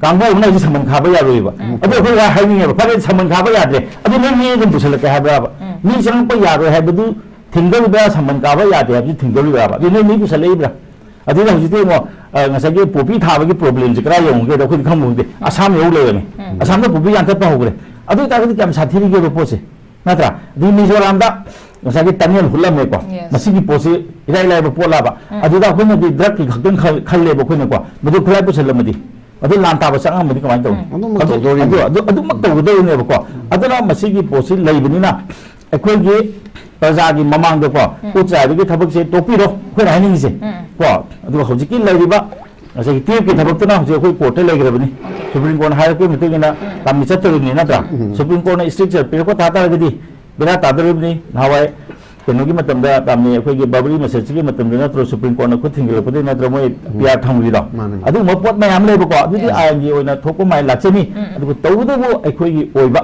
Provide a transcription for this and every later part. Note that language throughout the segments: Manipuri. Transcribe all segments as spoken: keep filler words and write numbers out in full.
ꯀꯥꯡꯕꯨ ꯑꯃꯅ ꯍꯧꯖꯤꯛ ꯁꯃꯟ ꯈꯥꯕ ꯌꯥꯔꯣꯏꯕ꯫ ꯎꯝ꯫ ꯑꯗꯣ ꯑꯩꯈꯣꯏ ꯋꯥ ꯍꯥꯏꯅꯤꯡꯉꯦꯕ, ꯐꯔꯦ, ꯁꯃꯟ ꯈꯥꯕ ꯌꯥꯗ꯭ꯔꯦ, ꯑꯗꯨ ꯅꯣꯏ ꯃꯤ ꯑꯗꯨꯝ ꯄꯨꯁꯜꯂꯛꯀꯦ ꯍꯥꯏꯕ꯭ꯔꯥꯕ? ꯎꯝ꯫ ꯃꯤ ꯆꯪꯉꯛꯄ ꯌꯥꯔꯣꯏ ꯍꯥꯏꯕꯗꯨ ꯊꯤꯡꯗꯧꯔꯤꯕ꯭ꯔꯥ, ꯁꯃꯟ ꯀꯥꯕ ꯌꯥꯗꯦ ꯍꯥꯏꯕꯗꯨ ꯊꯤꯡꯗꯧꯔꯤꯕ꯭ꯔꯥꯕ? ꯑꯗꯨ ꯅꯣꯏ ꯃꯤ ꯄꯨꯁꯜꯂꯛꯏꯕ꯭ꯔꯥ? ꯑꯗꯨꯅ ꯍꯧꯖꯤꯛꯇꯤ ꯌꯦꯡꯉꯣ, ꯑ, ꯉꯁꯥꯏꯒꯤ ꯄꯣꯄꯤ ꯊꯥꯕꯒꯤ ꯄ꯭ꯔꯣꯕ꯭ꯂꯦꯝꯁꯦ ꯀꯗꯥꯏ ꯌꯧꯈ꯭ꯔꯒꯦꯗ ꯑꯩꯈꯣꯏꯗꯤ ꯈꯪꯕ ꯈꯪꯗꯦ꯫ ꯑꯁꯥꯝ ꯌꯧ ꯂꯩꯔꯝꯃꯤ꯫ ꯎꯝ꯫ ꯑꯁꯥꯝꯗ ꯄꯣꯄꯤ ꯌꯥꯟꯊꯠꯄ ꯍꯧꯈ꯭ꯔꯦ꯫ ꯑꯗꯨ ꯑꯣꯏꯇꯥꯔꯒꯗꯤ ꯀꯌꯥꯝ ꯁꯥꯊꯤꯔꯤꯒꯦꯕ ꯄꯣꯠꯁꯦ? ꯅꯠꯇ꯭ꯔꯥ? ꯑꯗꯩ ꯃꯤꯖꯣꯔꯥꯝꯗ ꯉꯁꯥꯏꯒꯤ ꯇꯅꯦꯜ ꯍꯨꯠꯂꯝꯃꯦꯀꯣ꯫ Yes. ꯃꯁꯤꯒꯤ ꯄꯣꯠꯁꯤ ꯏꯔꯥꯏ ꯂꯥꯏꯕ ꯄꯣꯠꯂꯥꯕ? ꯎꯝ꯫ ꯑꯗꯨꯗ ꯑꯩꯈꯣꯏꯅꯗꯤ ꯗ꯭ꯔꯒꯀꯤ ꯈꯛꯇꯪ ꯈꯜ-, ꯈꯜꯂꯦꯕ ꯑꯩꯈꯣꯏꯅꯀꯣ꯫ ꯃꯗꯨ ꯈꯨꯠꯂꯥꯏ ꯄꯨꯁꯜꯂꯝꯃꯗꯤ, ꯑꯗꯨ ꯂꯥꯟ ꯇꯥꯕ ꯆꯪꯉꯝꯃꯗꯤ ꯀꯃꯥꯏꯅ ꯇꯧꯅꯤ? ꯎꯝ꯫ ꯑꯗꯨꯃꯛ ꯑꯗꯨ, ꯇꯧꯗꯣꯔꯤꯅꯤ꯫ ꯑꯗꯨ, ꯑꯗꯨ, ꯑꯗꯨꯃꯛ ꯇꯧꯒꯗꯧꯔꯤꯅꯦꯕꯀꯣ꯫ ꯎꯝ꯫ ꯑꯗꯨꯅ ꯃꯁꯤꯒꯤ ꯄꯣꯠꯁꯤ ꯂꯩꯕꯅꯤꯅ ꯑꯩꯈꯣꯏꯒꯤ ꯄ꯭ꯔꯖꯥꯒꯤ ꯃꯃꯥꯡꯗꯀꯣ, ꯎꯝ꯫ ꯄꯣꯠ ꯆꯥꯏꯕꯒꯤ ꯊꯕꯛꯁꯦ ꯇꯣꯛꯄꯤꯔꯣ, ꯑꯩꯈꯣꯏꯅ ꯍꯥꯏꯅꯤꯡꯉꯤꯁꯦ꯫ ꯎꯝ꯫ ꯀꯣ, ꯑꯗꯨꯒ ꯍꯧꯖꯤꯛꯀꯤ ꯂꯩꯔꯤꯕ ꯉꯁꯥꯏꯒꯤ ꯇꯤꯌꯨꯕꯀꯤ ꯊꯕꯛꯇꯨꯅ ꯍꯧꯖꯤꯛ ꯑꯩꯈꯣꯏ ꯀꯣꯔꯠꯇ ꯂꯩꯈ꯭ꯔꯕꯅꯤ꯫ ꯁꯨꯄ꯭ꯔꯤꯝ ꯀꯣꯔꯠꯅ ꯍꯥꯏꯔꯛꯄꯒꯤ ꯃꯇꯨꯡ ꯏꯟꯅ ꯎꯝ꯫ ꯇꯥꯃꯤ ꯆꯠꯇꯣꯔꯤꯕꯅꯤ ꯅꯠꯇ꯭ꯔꯥ? ꯎꯝ꯫ ꯁꯨꯄ꯭ꯔꯤꯝ ꯀꯣꯔꯠꯅ ꯏꯁꯇ꯭ꯔꯤꯛꯆꯔ ꯄꯤꯔꯛꯄ ꯇꯥ ꯇꯥꯔꯒꯗꯤ ꯕꯦꯔꯥ ꯇꯥꯗꯣꯔꯤꯕꯅꯤ꯫ ꯅꯍꯥꯟꯋꯥꯏ ꯀꯩꯅꯣꯒꯤ ꯃꯇꯝꯗ ꯇꯥꯃꯤ ꯑꯩꯈꯣꯏꯒꯤ ꯕꯕ꯭ꯔꯤ ꯃꯁꯖꯤꯗꯀꯤ ꯃꯇꯝꯗ ꯅꯠꯇ꯭ꯔꯣ ꯁꯨꯄ꯭ꯔꯤꯝ ꯀꯣꯔꯠꯅ ꯈꯨꯠ ꯊꯤꯡꯖꯤꯜꯂꯛꯄꯗꯒꯤ ꯅꯠꯇ꯭ꯔꯣ ꯃꯣꯏ ꯎꯝ꯫ P R ꯊꯝꯈ꯭ꯔꯤꯗꯣ? ꯃꯥꯅꯦ, ꯃꯥꯅꯦ꯫ ꯑꯗꯨꯒꯨꯝꯕ ꯄꯣꯠ ꯃꯌꯥꯝ ꯂꯩꯕꯀꯣ꯫ ꯑꯗꯨꯗꯤ ꯎꯝ꯫ ꯑꯥꯏꯟꯒꯤ ꯑꯣꯏꯅ ꯊꯣꯛꯄ ꯃꯥꯏ ꯂꯥꯛꯆꯅꯤ꯫ ꯎꯝ꯫ ꯑꯗꯨꯕꯨ ꯇꯧꯕꯇꯕꯨ ꯑꯩꯈꯣꯏꯒꯤ ꯑꯣꯏꯕ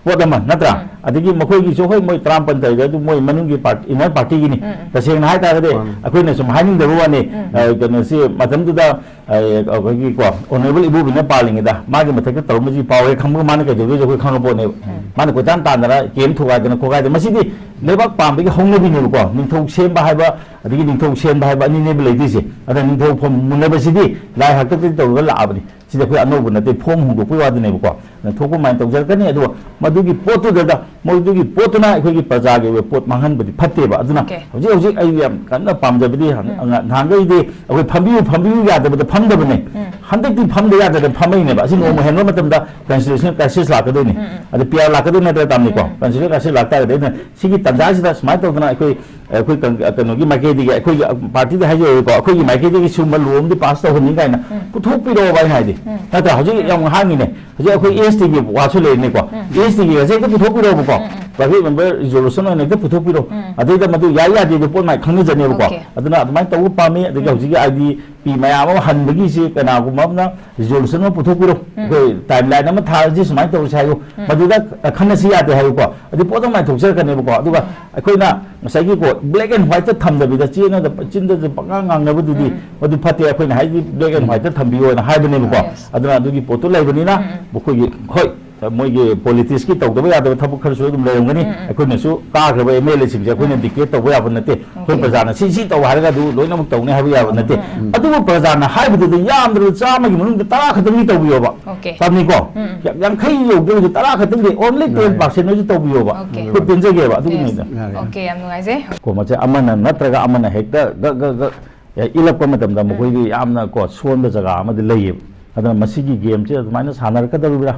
ꯄꯣꯠ ꯑꯃ ꯅꯠꯇ꯭ꯔꯥ? ꯎꯝ꯫ ꯑꯗꯒꯤ ꯃꯈꯣꯏꯒꯤꯁꯨ ꯍꯣꯏ ꯃꯣꯏ ꯇꯔꯥꯃꯥꯄꯟ ꯇꯧꯔꯤꯗꯣ ꯑꯗꯨ ꯃꯣꯏ ꯃꯅꯨꯡꯒꯤ ꯄꯥꯔꯇꯤ, ꯏꯟꯅꯔ ꯄꯥꯔꯇꯤꯒꯤꯅꯤ꯫ ꯎꯝ, ꯎꯝ꯫ ꯇꯁꯦꯡꯅ ꯍꯥꯏꯇꯥꯔꯒꯗꯤ ꯃꯥꯅꯤ꯫ ꯑꯩꯈꯣꯏꯅ ꯁꯨꯝ ꯍꯥꯏꯅꯤꯡꯗꯕ ꯋꯥꯅꯤ꯫ ꯎꯝ꯫ ꯑ, ꯀꯩꯅꯣꯁꯤ ꯃꯇꯝꯗꯨꯗ, ꯑ, ꯑꯩꯈꯣꯏꯒꯤ ꯀꯣ, ꯑꯣꯅꯔꯦꯕꯜ ꯏꯕꯣꯕꯤꯅ ꯄꯥꯜꯂꯤꯉꯩꯗ ꯃꯥꯒꯤ ꯃꯊꯛꯇ ꯇꯧꯔꯝꯕꯁꯤ ꯄꯥꯎ ꯍꯦꯛ ꯈꯪꯕꯒ ꯃꯥꯅ ꯀꯩꯗꯧꯗꯣꯏꯁꯦ ꯑꯩꯈꯣꯏ ꯈꯪꯉ ꯄꯣꯠꯅꯦꯕ꯫ ꯎꯝ꯫ ꯃꯥꯅ ꯀꯣꯏꯇꯥꯟ ꯇꯥꯟꯗꯅ ꯀꯦꯝ ꯊꯨꯒꯥꯏꯗꯅ ꯈꯣꯠꯀꯥꯏꯗꯅ ꯃꯁꯤꯗꯤ ꯂꯩꯕꯥꯛ ꯄꯥꯟꯕꯒꯤ ꯍꯧꯅꯕꯤꯅꯦꯕꯀꯣ꯫ ꯅꯤꯡꯊꯧ ꯁꯦꯝꯕ ꯍꯥꯏꯕ ꯑꯗꯒꯤ ꯅꯤꯡꯊꯧ ꯁꯦꯝꯕ ꯍꯥꯏꯕ ꯑꯅꯤꯅꯦꯕ ꯂꯩꯗꯣꯏꯁꯦ꯫ ꯑꯗ ꯅꯤꯡꯊꯧ ꯐꯝ ꯃꯨꯟꯅꯕꯁꯤꯗꯤ ꯂꯥꯏ ꯍꯥꯛꯇꯛꯇꯒꯤ ꯇꯧꯔꯒ ꯂꯥꯛꯑꯕꯅꯤ꯫ ꯁꯤꯗꯤ ꯑꯩꯈꯣꯏ ꯑꯅꯧꯕ ꯅꯠꯇꯦ, ꯐꯣꯝ ꯍꯣꯡꯗꯣꯛꯄꯒꯤ ꯋꯥꯗꯨꯅꯦꯕꯀꯣ꯫ ꯑꯗꯨꯅ ꯊꯣꯛꯄ ꯑꯗꯨꯃꯥꯏꯅ ꯇꯧꯖꯔꯛꯀꯅꯤ꯫ ꯑꯗꯨꯒ ꯃꯗꯨꯒꯤ ꯄꯣꯠꯇꯨꯗ, ꯃꯗꯨꯒꯤ ꯄꯣꯠꯇꯨꯅ ꯑꯩꯈꯣꯏꯒꯤ ꯄ꯭ꯔꯖꯥꯒꯤ ꯑꯣꯏꯕ ꯄꯣꯠ ꯃꯥꯡꯍꯟꯕꯗꯤ ꯐꯠꯇꯦꯕ꯫ ꯑꯗꯨꯅ OK꯫ ꯍꯧꯖꯤꯛ ꯍꯧꯖꯤꯛ ꯑꯩ ꯌꯥꯝ ꯀꯟꯅ ꯄꯥꯝꯖꯕꯗꯤ ꯎꯝ꯫ ꯅꯍꯥꯟꯈꯩꯗꯤ ꯑꯩꯈꯣꯏ ꯐꯝꯕꯤꯌꯨ, ꯐꯝꯕꯤꯌꯨ ꯌꯥꯗꯕꯗ ꯐꯝꯗꯕꯅꯦ꯫ ꯎꯝ꯫ ꯍꯟꯗꯛꯇꯤ ꯐꯝꯗ ꯌꯥꯗꯗꯅ ꯐꯝꯃꯛꯏꯅꯦꯕ꯫ ꯑꯁꯤ ꯅꯣꯡꯃ ꯎꯝ꯫ ꯍꯦꯟꯕ ꯃꯇꯝꯗ ꯀꯟꯁꯇꯤꯇ꯭ꯌꯨꯁꯅꯦꯜ ꯀ꯭ꯔꯥꯏꯁꯤꯁ ꯂꯥꯛꯀꯗꯣꯏꯅꯤ꯫ ꯎꯝ, ꯎꯝ꯫ ꯑꯗ ꯄꯤ ꯑꯥꯔ ꯂꯥꯛꯀꯗꯣꯏ ꯅꯠꯇ꯭ꯔꯥ ꯇꯥꯝꯅꯤꯀꯣ? ꯎꯝ꯫ ꯀꯟꯁꯇꯤꯇ꯭ꯌꯨꯁꯅꯦꯜ ꯀ꯭ꯔꯥꯏꯁꯤꯁ ꯂꯥꯛꯇꯥꯔꯒꯗꯤ ꯑꯩꯅ ꯁꯤꯒꯤ ꯇꯥꯟꯖꯥꯁꯤꯗ ꯁꯨꯃꯥꯏꯅ ꯇꯧꯗꯅ ꯑꯩꯈꯣꯏ, ꯑꯩꯈꯣꯏ ꯀꯪ-, ꯀꯩꯅꯣꯒꯤ ꯃꯥꯏꯀꯩꯗꯒꯤ, ꯑꯩꯈꯣꯏꯒꯤ ꯄꯥꯔꯇꯤꯗ ꯍꯥꯏꯖꯔꯦꯀꯣ, ꯑꯩꯈꯣꯏꯒꯤ ꯃꯥꯏꯀꯩꯗꯒꯤ ꯁꯤꯒꯨꯝꯕ ꯂꯣ ꯑꯃꯗꯤ ꯄꯥꯁ ꯇꯧꯍꯟꯅꯤꯡ ꯀꯥꯏꯅ ꯎꯝ꯫ ꯄꯨꯊꯣꯛꯄꯤꯔꯛꯑꯣꯕ ꯑꯩꯅ ꯍꯥꯏꯗꯤ꯫ ꯎꯝ꯫ ꯅꯠꯇ꯭ꯔꯥ? ꯍꯧꯖꯤꯛ ꯎꯝ꯫ ꯌꯥꯝ ꯍꯥꯡꯉꯤꯅꯦ꯫ ꯍꯧꯖꯤꯛ ꯑꯩꯈꯣꯏ ꯎꯝ꯫ ꯑꯦꯁ ꯇꯤꯒꯤ ꯋꯥꯁꯨ ꯂꯩꯔꯤꯅꯤꯀꯣ꯫ ꯎꯝ꯫ ꯑꯦꯁ ꯇꯤꯒꯤ ꯍꯧꯖꯤꯛ ꯍꯦꯛꯇ ꯄꯨꯊꯣꯛꯄꯤꯔꯛꯑꯣꯕꯀꯣ꯫ ꯎꯝ, ꯎꯝ꯫ private member resolution ꯑꯣꯏꯅ ꯍꯦꯛꯇ ꯄꯨꯊꯣꯛꯄꯤꯔꯣ꯫ ꯑꯗꯩꯗ ꯃꯗꯨ ꯌꯥꯏ ꯌꯥꯗꯦꯗꯨ ꯄꯣꯠ ꯃꯥꯏ ꯈꯪꯅꯖꯅꯦꯕꯀꯣ꯫ Okay. ꯑꯗꯨꯅ ꯑꯗꯨꯃꯥꯏꯅ ꯇꯧꯕ ꯄꯥꯝꯃꯤ꯫ ꯑꯗꯒꯤ ꯎꯝ꯫ ꯍꯧꯖꯤꯛꯀꯤ I D P ꯃꯌꯥꯝ ꯑꯃ ꯍꯟꯕꯒꯤꯁꯤ ꯀꯅꯥꯒꯨꯝꯕ ꯑꯃꯅ resolution ꯑꯃ ꯄꯨꯊꯣꯛꯄꯤꯔꯣ꯫ ꯎꯝ꯫ ꯑꯩꯈꯣꯏ timeline ꯑꯃ ꯊꯥꯔꯁꯤ, ꯁꯨꯃꯥꯏꯅ ꯇꯧꯔꯁꯤ ꯍꯥꯏꯌꯨ꯫ ꯎꯝ꯫ ꯃꯗꯨꯗ ꯈꯟꯅꯁꯤ ꯌꯥꯗꯦ ꯍꯥꯏꯌꯨꯀꯣ꯫ ꯑꯗꯨ ꯄꯣꯠ ꯑꯃ ꯃꯥꯏꯊꯣꯛꯆꯔꯛꯀꯅꯦꯕꯀꯣ꯫ ꯑꯗꯨꯒ ꯎꯝ꯫ ꯑꯩꯈꯣꯏꯅ ꯉꯁꯥꯏꯒꯤꯀꯣ, black and white ꯇ ꯊꯝꯗꯕꯤꯗ, ꯆꯦꯅꯗ, ꯆꯤꯟꯗꯗ ꯄꯪꯉꯥꯡ ꯉꯥꯡꯅꯕꯗꯨꯗꯤ ꯎꯝ꯫ ꯃꯗꯨ ꯐꯠꯇꯦ꯫ ꯑꯩꯈꯣꯏꯅ ꯍꯥꯏꯗꯤ black and white ꯇ ꯊꯝꯕꯤꯌꯣꯅ ꯍꯥꯏꯕꯅꯦꯕꯀꯣ꯫ Yes. ꯑꯗꯨꯅ ꯑꯗꯨꯒꯤ ꯄꯣꯠꯇꯨ ꯂꯩꯕꯅꯤꯅ ꯎꯝ, ꯎꯝ꯫ ꯃꯈꯣꯏꯒꯤ, ꯍꯣꯏ, ꯃꯣꯏꯒꯤ politics ꯀꯤ ꯇꯧꯗꯕ ꯌꯥꯗꯕ ꯊꯕꯛ ꯈꯔꯁꯨ ꯑꯗꯨꯝ ꯂꯩꯔꯝꯒꯅꯤ꯫ ꯎꯝ, ꯎꯝ꯫ ꯑꯩꯈꯣꯏꯅꯁꯨ ꯀꯥꯈ꯭ꯔꯕ M L A ꯁꯤꯡꯁꯦ ꯑꯩꯈꯣꯏꯅ ꯎꯝ꯫ Dictate ꯇꯧꯕ ꯌꯥꯕ ꯅꯠꯇꯦ꯫ ꯑꯩꯈꯣꯏ Okay. ꯄ꯭ꯔꯖꯥꯅ ꯁꯤ, ꯁꯤ ꯇꯧ ꯍꯥꯏꯔꯒ ꯑꯗꯨ ꯂꯣꯏꯅꯃꯛ ꯇꯧꯅꯤ ꯍꯥꯏꯕ ꯌꯥꯕ ꯅꯠꯇꯦ꯫ ꯎꯝ, ꯎꯝ꯫ ꯑꯗꯨꯕꯨ ꯄ꯭ꯔꯖꯥꯅ ꯍꯥꯏꯕꯗꯨꯗ ꯌꯥꯝꯗ꯭ꯔꯕꯗ ꯆꯥꯝꯃꯒꯤ ꯃꯅꯨꯡꯗ ꯇꯔꯥ ꯈꯛꯇꯪꯗꯤ ꯇꯧꯕꯤꯌꯣꯕ꯫ Okay. ꯆꯥꯝꯃꯅꯤꯀꯣ? ꯎꯝ, ꯎꯝ꯫ ꯌꯥ-, ꯌꯥꯡꯈꯩ ꯌꯧꯗ꯭ꯔꯒꯁꯨ ꯇꯔꯥ ꯈꯛꯇꯪꯗꯤ, only ten percent ꯑꯣꯏꯁꯨ ꯇꯧꯕꯤꯌꯣꯕ꯫ Okay. ꯑꯩꯈꯣꯏ ꯄꯦꯟꯖꯒꯦꯕ ꯑꯗꯨꯒꯤꯅꯤꯗ꯫ Yes. ꯌꯥꯔꯦ꯫ Okay, ꯌꯥꯝ ꯅꯨꯡꯉꯥꯏꯖꯩ꯫ ꯀꯣ, ꯃꯁꯦ ꯑꯃꯅ ꯅꯠꯇ꯭ꯔꯒ ꯑꯃꯅ ꯍꯦꯛꯇ ꯒ, ꯒ, ꯒ, ꯑꯦ, ꯏꯜꯂꯛꯄ ꯃꯇꯝꯗ ꯎꯝ꯫ ꯃꯈꯣꯏꯗꯤ ꯌꯥꯝꯅ, ꯀꯣ, ꯁꯣꯟꯕ ꯖꯒꯥ ꯑꯃꯗꯤ ꯂꯩꯌꯦꯕ꯫ ꯑꯗꯨꯅ ꯃꯁꯤꯒꯤ game ꯁꯦ ꯑꯗꯨꯃꯥꯏꯅ ꯁꯥꯟꯅꯔꯛꯀꯗꯧꯔꯤꯕ꯭ꯔꯥ?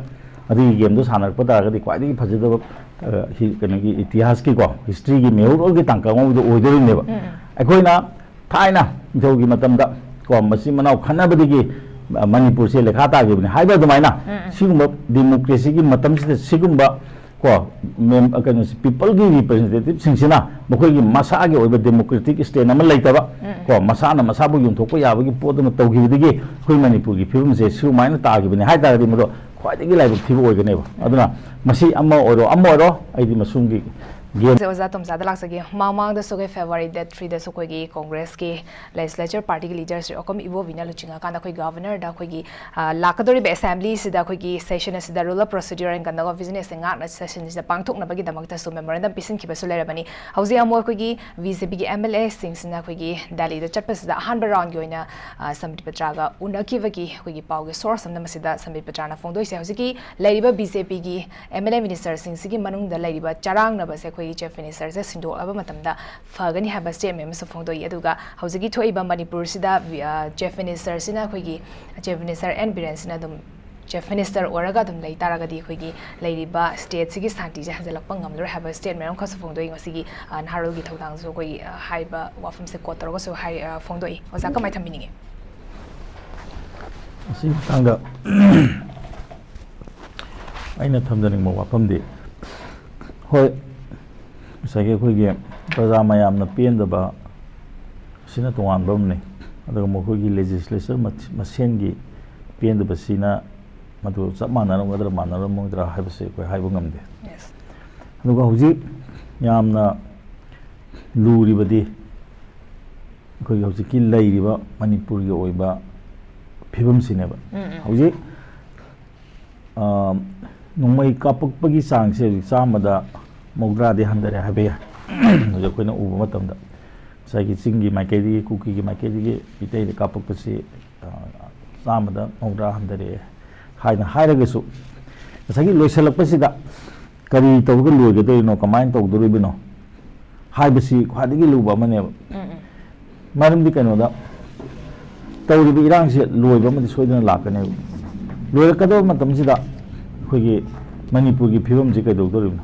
ꯑꯗꯨꯒꯤ game ꯗꯣ ꯁꯥꯟꯅꯔꯛꯄ ꯇꯥꯔꯒꯗꯤ ꯈ꯭ꯋꯥꯏꯗꯒꯤ ꯐꯖꯗꯕ, ꯑ, ꯍꯤ-, ꯀꯩꯅꯣꯒꯤ ꯏꯇꯤꯍꯥꯁꯀꯤꯀꯣ, history ꯒꯤ ꯃꯦꯃꯣꯔꯤꯌꯦꯜꯒꯤ ꯇꯥꯡꯀꯛ ꯑꯃꯗ ꯑꯣꯏꯗꯣꯔꯤꯕꯅꯦꯕ꯫ ꯎꯝ, ꯎꯝ꯫ ꯑꯩꯈꯣꯏꯅ ꯊꯥꯏꯅ ꯅꯤꯡꯊꯧꯒꯤ ꯃꯇꯝꯗ, ꯀꯣ, ꯃꯆꯤꯟ ꯃꯅꯥꯎ ꯈꯠꯅꯕꯗꯒꯤ, ꯑ, ꯃꯅꯤꯄꯨꯔꯁꯦ ꯂꯩꯈꯥ ꯇꯥꯈꯤꯕꯅꯤ ꯍꯥꯏꯕ ꯑꯗꯨꯃꯥꯏꯅ, ꯎꯝ, ꯎꯝ꯫ ꯁꯤꯒꯨꯝꯕ democracy ꯒꯤ ꯃꯇꯝꯁꯤꯗ ꯁꯤꯒꯨꯝꯕ ꯀꯣ, ꯃꯦꯝ-, ꯀꯩꯅꯣꯁꯤ, people ꯒꯤ representative ꯁꯤꯡꯁꯤꯅ ꯃꯈꯣꯏꯒꯤ ꯃꯁꯥꯒꯤ ꯑꯣꯏꯕ democratic stand ꯑꯃ ꯂꯩꯇꯕ, ꯎꯝ꯫ ꯀꯣ, ꯃꯁꯥꯅ ꯃꯁꯥꯕꯨ ꯌꯣꯟꯊꯣꯛꯄ ꯌꯥꯕꯒꯤ ꯄꯣꯠ ꯑꯃ ꯇꯧꯈꯤꯕꯗꯒꯤ ꯑꯩꯈꯣꯏ ꯃꯅꯤꯄꯨꯔꯒꯤ ꯐꯤꯕꯝꯁꯦ ꯁꯨꯃꯥꯏꯅ ꯇꯥꯈꯤꯕꯅꯤ ꯍꯥꯏ ꯇꯥꯔꯒꯗꯤ, ꯃꯗꯨ ꯈ꯭ꯋꯥꯏꯗꯒꯤ ꯂꯥꯏꯕꯛ ꯊꯤꯕ ꯑꯣꯏꯒꯅꯦꯕ꯫ ꯎꯝ꯫ ꯑꯗꯨꯅ ꯃꯁꯤ ꯑꯃ ꯑꯣꯏꯔꯣ, ꯑꯃ ꯑꯣꯏꯔꯣ, ꯑꯩꯗꯤ ꯃꯁꯨꯝꯒꯤ game ꯁꯦ ꯑꯣꯖꯥ ꯇꯣꯝꯆꯥꯗ ꯂꯥꯛꯆꯒꯦ꯫ ꯃꯃꯥꯡꯗꯁꯨ ꯑꯩꯈꯣꯏ February date three ꯗꯁꯨ ꯑꯩꯈꯣꯏꯒꯤ Congress ꯀꯤ legislature party ꯒꯤ leader ꯁ꯭ꯔꯤ ꯑꯣꯀꯝ ꯏꯕꯣꯕꯤꯅ ꯂꯨꯆꯤꯡꯉꯀꯥꯟꯗ ꯑꯩꯈꯣꯏ Governor ꯗ ꯑꯩꯈꯣꯏꯒꯤ, ꯑ, ꯂꯥꯛꯀꯗꯧꯔꯤꯕ assembly ꯁꯤꯗ ꯑꯩꯈꯣꯏꯒꯤ session ꯑꯁꯤꯗ rule of procedure and conduct of business ꯁꯦ ꯉꯥꯛꯅ session ꯁꯤꯗ ꯄꯥꯡꯊꯣꯛꯅꯕꯒꯤꯗꯃꯛꯇꯁꯨ memorandum ꯄꯤꯁꯤꯟꯈꯤꯕꯁꯨ ꯂꯩꯔꯕꯅꯤ꯫ ꯍꯧꯖꯤꯛ ꯑꯃꯨꯛ ꯑꯩꯈꯣꯏꯒꯤ B J P ꯒꯤ M L A ꯁꯤꯡꯁꯤꯅ ꯑꯩꯈꯣꯏꯒꯤ ꯗꯦꯜꯂꯤꯗ ꯆꯠꯄꯁꯤꯗ ꯑꯍꯥꯟꯕ round ꯒꯤ ꯑꯣꯏꯅ, ꯑ, ꯁꯝꯕꯤꯠ ꯄꯇ꯭ꯔꯥꯒ ꯎꯅꯈꯤꯕꯒꯤ ꯑꯩꯈꯣꯏꯒꯤ ꯄꯥꯎꯒꯤ source ꯑꯃꯅ ꯃꯁꯤꯗ ꯁꯝꯕꯤꯠ ꯄꯇ꯭ꯔꯥꯅ ꯐꯣꯡꯗꯣꯛꯏꯁꯦ꯫ ꯍꯧꯖꯤꯛꯀꯤ ꯂꯩꯔꯤꯕ B J P ꯒꯤ M L A minister ꯁꯤꯡꯁꯤꯒꯤ ꯃꯅꯨꯡꯗ ꯂꯩꯔꯤꯕ ꯆꯔꯥꯡꯅꯕꯁꯦ ꯑꯩꯈꯣꯏꯒꯤ Chief Minister ꯁꯦ ꯁꯤꯟꯗꯣꯛꯂꯕ ꯃꯇꯝꯗ ꯐꯒꯅꯤ ꯍꯥꯏꯕ statement ꯑꯃꯁꯨ ꯐꯣꯡꯗꯣꯛꯏ꯫ ꯑꯗꯨꯒ ꯍꯧꯖꯤꯛꯀꯤ ꯊꯣꯛꯏꯕ ꯃꯅꯤꯄꯨꯔꯁꯤꯗ, ꯑ, Chief Minister ꯁꯤꯅ ꯑꯩꯈꯣꯏꯒꯤ Chief Minister N ꯕꯤꯔꯦꯟ ꯁꯤꯅ ꯑꯗꯨꯝ Chief Minister ꯑꯣꯏꯔꯒ ꯑꯗꯨꯝ ꯂꯩ ꯇꯥꯔꯒꯗꯤ ꯑꯩꯈꯣꯏꯒꯤ ꯂꯩꯔꯤꯕ state ꯁꯤꯒꯤ ꯁꯥꯟꯇꯤꯁꯦ ꯍꯟꯖꯤꯜꯂꯛꯄ ꯉꯝꯂꯔꯣꯏ ꯍꯥꯏꯕ statement ꯑꯃꯈꯛꯁꯨ ꯐꯣꯡꯗꯣꯛꯏ꯫ ꯉꯁꯤꯒꯤ, ꯑ, ꯅꯍꯥꯔꯣꯜꯒꯤ ꯊꯧꯗꯥꯡꯁꯨ ꯑꯩꯈꯣꯏꯒꯤ, ꯑ, ꯍꯥꯏꯔꯤꯕ ꯋꯥꯐꯝꯁꯦ quote ꯇꯧꯔꯒꯁꯨ ꯍꯥꯏ-, ꯑ, ꯐꯣꯡꯗꯣꯛꯏ꯫ ꯑꯣꯖꯥ ꯀꯃꯥꯏꯅ ꯊꯝꯕꯤꯅꯤꯡꯉꯤ? ꯃꯁꯤꯒꯤ ꯃꯇꯥꯡꯗ ꯑꯩꯅ ꯊꯝꯖꯅꯤꯡꯕ ꯋꯥꯐꯝꯗꯤ, ꯍꯣꯏ, ꯉꯁꯥꯏꯒꯤ ꯑꯩꯈꯣꯏꯒꯤ ꯄ꯭ꯔꯖꯥ ꯃꯌꯥꯝꯅ ꯄꯦꯟꯗꯕ ꯑꯁꯤꯅ ꯇꯣꯉꯥꯟꯕ ꯑꯃꯅꯤ, ꯑꯗꯨꯒ ꯃꯈꯣꯏꯒꯤ ꯂꯦꯖꯤꯁꯂꯦꯆꯔ ꯃꯁꯦꯟꯒꯤ ꯄꯦꯟꯗꯕꯁꯤꯅ ꯃꯗꯨ ꯆꯞ ꯃꯥꯟꯅꯔꯝꯒꯗ꯭ꯔꯥ ꯃꯥꯟꯅꯔꯝꯃꯣꯏꯗ꯭ꯔꯥ ꯍꯥꯏꯕꯁꯤ ꯑꯩꯈꯣꯏ ꯍꯥꯏꯕ ꯉꯝꯗꯦ꯫ Yes. ꯑꯗꯨꯒ ꯍꯧꯖꯤꯛ ꯌꯥꯝꯅ ꯂꯨꯔꯤꯕꯗꯤ ꯑꯩꯈꯣꯏꯒꯤ ꯍꯧꯖꯤꯛꯀꯤ ꯂꯩꯔꯤꯕ ꯃꯅꯤꯄꯨꯔꯒꯤ ꯑꯣꯏꯕ ꯐꯤꯕꯝꯁꯤꯅꯦꯕ꯫ ꯎꯝ, ꯎꯝ꯫ ꯍꯧꯖꯤꯛ ꯑ, ꯅꯣꯡꯃꯩ ꯀꯥꯞꯄꯛꯄꯒꯤ ꯆꯥꯡꯁꯦ ꯍꯧꯖꯤꯛ ꯆꯥꯝꯃꯗ ꯃꯧꯗ꯭ꯔꯥꯗꯤ ꯍꯟꯊꯔꯦ ꯍꯥꯏꯕ ꯌꯥꯏ꯫ ꯍꯧꯖꯤꯛ ꯑꯩꯈꯣꯏꯅ ꯎꯕ ꯃꯇꯝꯗ ꯉꯁꯥꯏꯒꯤ ꯆꯤꯡꯒꯤ ꯃꯥꯏꯀꯩꯗꯒꯤ, ꯀꯨꯀꯤꯒꯤ ꯃꯥꯏꯀꯩꯗꯒꯤ ꯃꯤꯇꯩꯗ ꯀꯥꯞꯄꯛꯄꯁꯤ, ꯑ, ꯆꯥꯝꯃꯗ ꯃꯧꯗ꯭ꯔꯥ ꯍꯟꯊꯔꯛꯑꯦ ꯍꯥꯏꯅ ꯍꯥꯏꯔꯒꯁꯨ, ꯉꯁꯥꯏꯒꯤ ꯂꯣꯏꯁꯤꯜꯂꯛꯄꯁꯤꯗ ꯀꯔꯤ ꯇꯧꯔꯒ ꯂꯣꯏꯒꯗꯣꯔꯤꯅꯣ, ꯀꯃꯥꯏꯅ ꯇꯧꯗꯣꯔꯤꯕꯅꯣ ꯍꯥꯏꯕꯁꯤ ꯈ꯭ꯋꯥꯏꯗꯒꯤ ꯂꯨꯕ ꯑꯃꯅꯦꯕ꯫ ꯎꯝ, ꯎꯝ꯫ ꯃꯔꯝꯗꯤ ꯀꯩꯅꯣꯗ, ꯇꯧꯔꯤꯕ ꯏꯔꯥꯡꯁꯦ ꯂꯣꯏꯕ ꯑꯃꯗꯤ ꯁꯣꯏꯗꯅ ꯂꯥꯛꯀꯅꯦꯕ꯫ ꯂꯣꯏꯔꯛꯀꯗꯕ ꯃꯇꯝꯁꯤꯗ ꯑꯩꯈꯣꯏꯒꯤ ꯃꯅꯤꯄꯨꯔꯒꯤ ꯐꯤꯕꯝꯁꯤ ꯀꯩꯗꯧꯗꯣꯔꯤꯕꯅꯣ?